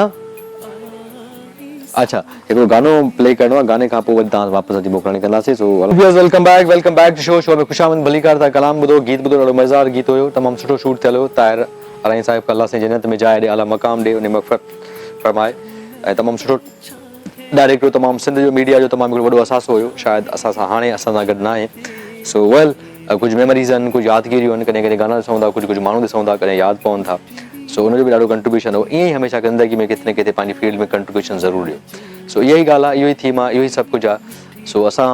[SPEAKER 2] اڇا هڪڙو گانو پلي ڪرڻو آهي گاني کان پوء وري توهان واپس اچي موڪلاڻي ڪنداسين so viewers welcome back welcome back to show show ۾ خوش آمد ڀليڪار ٿا ڪلام ٻڌو گيت ٻڌو ڏاڍو مزيدار گيت هيو تمام سٺو شوٽ ٿيل هيو طاهر ارائين صاحب کي الله سائين جنت ۾ جاء ڏي اعليٰ مقام ڏي انهي مغفرت فرمائي ۽ تمام سٺو ڊائريڪٽر تمام سنڌ جو ميڊيا جو تمام هڪڙو وڏو اثاثو هيو شايد اسان سان هاڻي اسان سان گڏ ناهي سو ويل ڪجهه ميموريز آهن ڪجهه يادگيريون آهن ڪڏهن ڪڏهن گانا ڏسون ٿا ڪجهه ڪجهه ماڻهو ڏسون ٿا ڪڏهن ياد پون ٿا سو ان جو به ڏاڍو ڪنٽريبيوشن هو ائين ئي هميشه زندگي ۾ ڪٿي نه ڪٿي پنهنجي فيلڊ ۾ ڪنٽريبيوشن ضرور ڏيو سو اها ئي ڳالهه آهي اهو ئي ٿيم آهي اهو ئي سڀ ڪجهه آهي سو اسان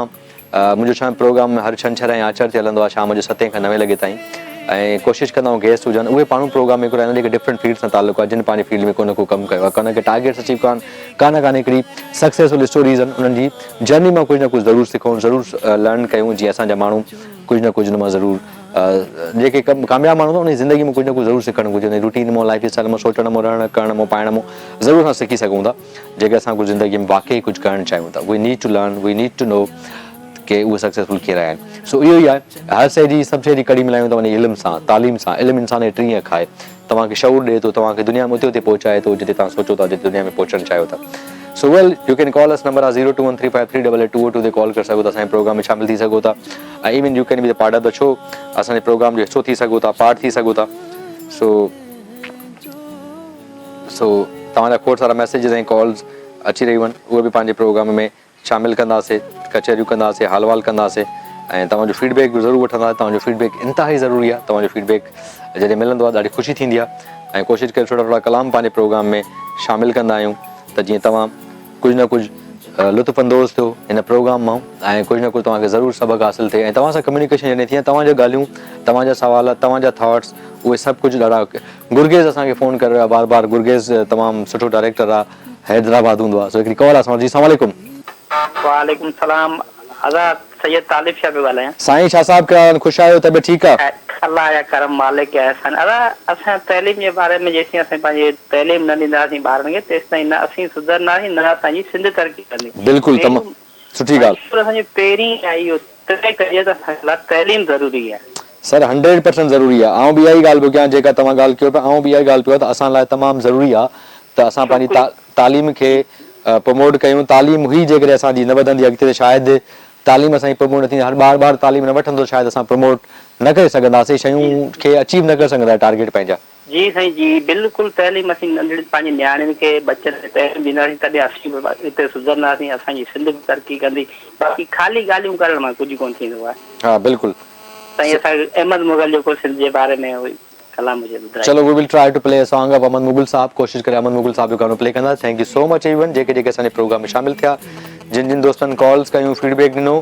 [SPEAKER 2] منهنجو ڇا پروگرام هر ڇنڇر ۽ آچر تي هلندو آهي شام جو ستين کان نوين لڳي تائين ۽ ڪوشش ڪندا آهيون گيسٽ هجن اهي پاڻو پروگرام ۾ گهرائيندا جيڪي ڊفرنٽ فيلڊ سان تعلق آهي جن پنهنجي فيلڊ ۾ ڪو نه ڪو ڪم ڪيو آهي ڪا نه ڪي ٽارگيٽس اچيو ڪيا آهن ڪا نه ڪا هڪڙي سڪسيسفل اسٽوريز آهن انهن جي جرني مان ڪجهه نه ڪجهه ضرور سکون ضرور لرن ڪيون جيئن اسان جا ماڻهو ڪجهه نه ڪجهه ان مان ضرور جيڪي ڪامياب ماڻهو هوندا انهن جي زندگي مان ڪجهه نه ڪجهه ضرور سکڻ گهرجي انهن جي روٽين مان لائف اسٽائل مان سوچڻ مان رهڻ ڪرڻ مان پائڻ مان ضرور اسان سکي سگهون ٿا جيڪي اسان ڪجهه زندگي ۾ واقعي ڪجهه ڪرڻ چاهيون ٿا we need to learn we need to know ڪي اهي سڪسيسفل ڪير آهن سو اهو ئي آهي هر شيء جي سڀ شيء جي ڪڙي ملايون ٿا وڃي علم سان تعليم سان علم انسان جي ٽين اک آهي توهان کي شعور ڏئي ٿو توهان کي دنيا ۾ اتي اتي پهچائي ٿو جتي توهان سوچو ٿا جتي دنيا ۾ پهچڻ چاهيو ٿا so well you can call us number آهي zero two one three five three double eight two two تي ڪال ڪري سگهو ٿا اسان جي پروگرام ۾ شامل ٿي سگهو ٿا ۽ even you can be the part of the show اسان جي پروگرام جو حصو ٿي سگهو ٿا پارٽ ٿي سگهو ٿا سو سو توهان جا کوڙ سارا ميسيجز ۽ ڪالز اچي رهيون آهن اهي به پنهنجي پروگرام ۾ شامل ڪنداسي ڪچهريون ڪنداسي حال وال ڪنداسي ۽ توهان جو فيڊ بيڪ به ضرور وٺنداسي توهان جو فيڊ بيڪ انتهائي ضروري آهي توهان جو فيڊ بيڪ جڏهن ملندو آهي ڏاڍي خوشي ٿيندي آهي ۽ ڪوشش ڪري ٿورا ٿورا ڪلام پنهنجي پروگرام ۾ شامل ڪندا آهيون ته جيئن توهان ڪجهه نه ڪجهه لطف اندوز ٿيو هن پروگرام مان ۽ ڪجهه نه ڪجهه توهان کي ضرور سبق حاصل ٿئي ۽ توهان سان ڪميونيڪيشن جڏهن ٿئي توهان جون ڳالهيون توهان جا سوال توهان جا ٿاٽس اهي سڀ ڪجهه ڏاڍا گرگيز اسان کي فون ڪري رهيو آهي بار بار گرگيز تمام سٺو ڊائريڪٽر آهي حيدرآباد هوندو آهي سو هڪڙي ڪال آهي اسان وٽ جي السلام عليڪم.
[SPEAKER 8] وعليڪم السلام آزاد سيد طالب شاھ پيو ڳالهايان.
[SPEAKER 2] سائين شاھ صاحب ڪهڙا حال آهن خوش آهيو طبيعت ٺيڪ آ.
[SPEAKER 8] الله جا ڪرم مالڪ جا احسان ادا اسان تعليم جي باري ۾ جيسين اسين پنهنجي تعليم نه ڏينداسين ٻارن کي تيستائين نه اسين سڌرنداسين نه اسان جي سنڌ ترقي ڪندي
[SPEAKER 2] بلڪل تمام سٺي ڳالهه.
[SPEAKER 8] منشور اسان جو پهرين آهي اهو طئي ڪجي ته اسان لاء تعليم ضروري آهي.
[SPEAKER 2] سر هنڊريڊ پرسنٽ ضروري آ آئون به اها ئي ڳالهه پيو ڪيان جيڪا توهان ڳالهه ڪيو پيا آئون به اها ئي ڳالهه پيو ته اسان لاء تمام ضروري آ ته اسان پنهنجي تعليم کي پروموٽ ڪيون تعليم هئي جيڪڏهن اسان جي نه وڌندي اڳتي ته شايد تعليم اسان جي پروموٽ نه ٿيندي هر ٻار ٻار تعليم نه وٺندو شايد اسان پروموٽ نه ڪري سگهنداسين شيون کي اچيو نه ڪري سگهندا ٽارگيٽ پنهنجا.
[SPEAKER 8] جي سائين جي بلڪل تعليم اسين ننڍڙين پنهنجي نياڻين کي ٻچن کي تعليم ڏينداسين تڏهن اسين به اڳتي سڌرنداسين اسان جي سنڌ به ترقي ڪندي باقي خالي ڳالهيون ڪرڻ مان ڪجهه ڪونه ٿيندو آهي.
[SPEAKER 2] ها بلڪل.
[SPEAKER 8] سائين اسان کي احمد مغل جو ڪو سنڌ جي باري ۾ ڪلام هجي ٻڌرايو.
[SPEAKER 2] چلو we will try to play a song of Ahmed Mughal صاحب ڪوشش ڪري احمد مغل صاحب جو گانو پلي ڪنداسين thank you so much everyone جيڪي جيڪي اسان جي پروگرام ۾ شامل ٿيا جن جن دوستن ڪالز ڪيون فيڊ بيڪ ڏنو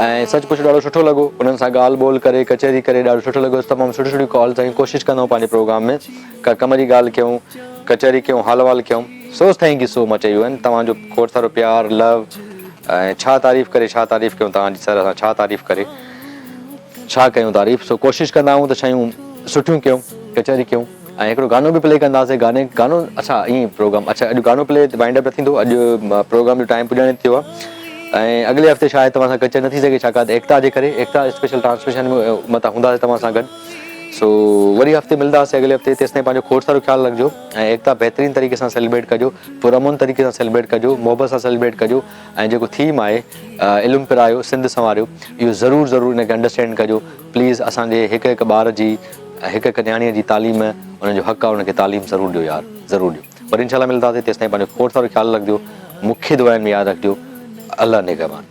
[SPEAKER 2] ۽ سچ پچ ڏاڍو سٺو لڳو انهن سان ڳالهه ٻولهه ڪري ڪچهري ڪري ڏاڍو سٺو لڳو تمام سٺيون سٺيون ڪالز آيون ڪوشش ڪندو پنهنجي پروگرام ۾ ڪا ڪم جي ڳالهه ڪيون ڪچهري ڪيون حال احوال ڪيون so thank you so much everyone توهان جو کوڙ سارو پيار لو ۽ ڇا تعريف ڪري ڇا تعريف ڪيون توهان جي سر اسان ڇا تعريف ڪري ڇا ڪيون تعريف سو ڪوشش ڪندا آهيون ته شيون سٺيون ڪيون ڪچهري ڪيون ۽ هڪڙو گانو به پلي ڪنداسين گاني گانو اڇا ائين پروگرام اڇا اڄ گانو پلي وائنڊ اپ نه ٿيندو اڄ پروگرام جو ٽائيم پڄاڻي ٿيو آهي ۽ اڳلي هفتي شايد توهان سان ڪچهري نه ٿي سگهي ڇاڪاڻ ته ايڪتا جي ڪري ايڪتا اسپيشل ٽرانسميشن ۾ متان هونداسين توهان سان گڏ سو وري هفتي ملنداسين اڳلي هفتي تيستائين پنهنجو کوڙ سارو خيال رکجو ۽ ايڪتا بهترين طريقي سان سيليبريٽ ڪجو پرامن طريقي سان سيليبريٽ ڪجو محبت سان سيليبريٽ ڪجو ۽ جيڪو ٿيم آهي علم پرايو سنڌ سنواريو اهو ضرور ضرور ان کي انڊرسٽينڊ ڪجو پليز اسان جي هڪ هڪ ٻار جي هڪ هڪ نياڻي جي تعليم انهن جو حق آهي انهن کي تعليم ضرور ڏيو يار ضرور ڏيو وري انشاء الله ملنداسين تيستائين پنهنجو کوڙ سارو خيال رکجو مون کي دعائن ۾ ياد رکجو الله نگهبان.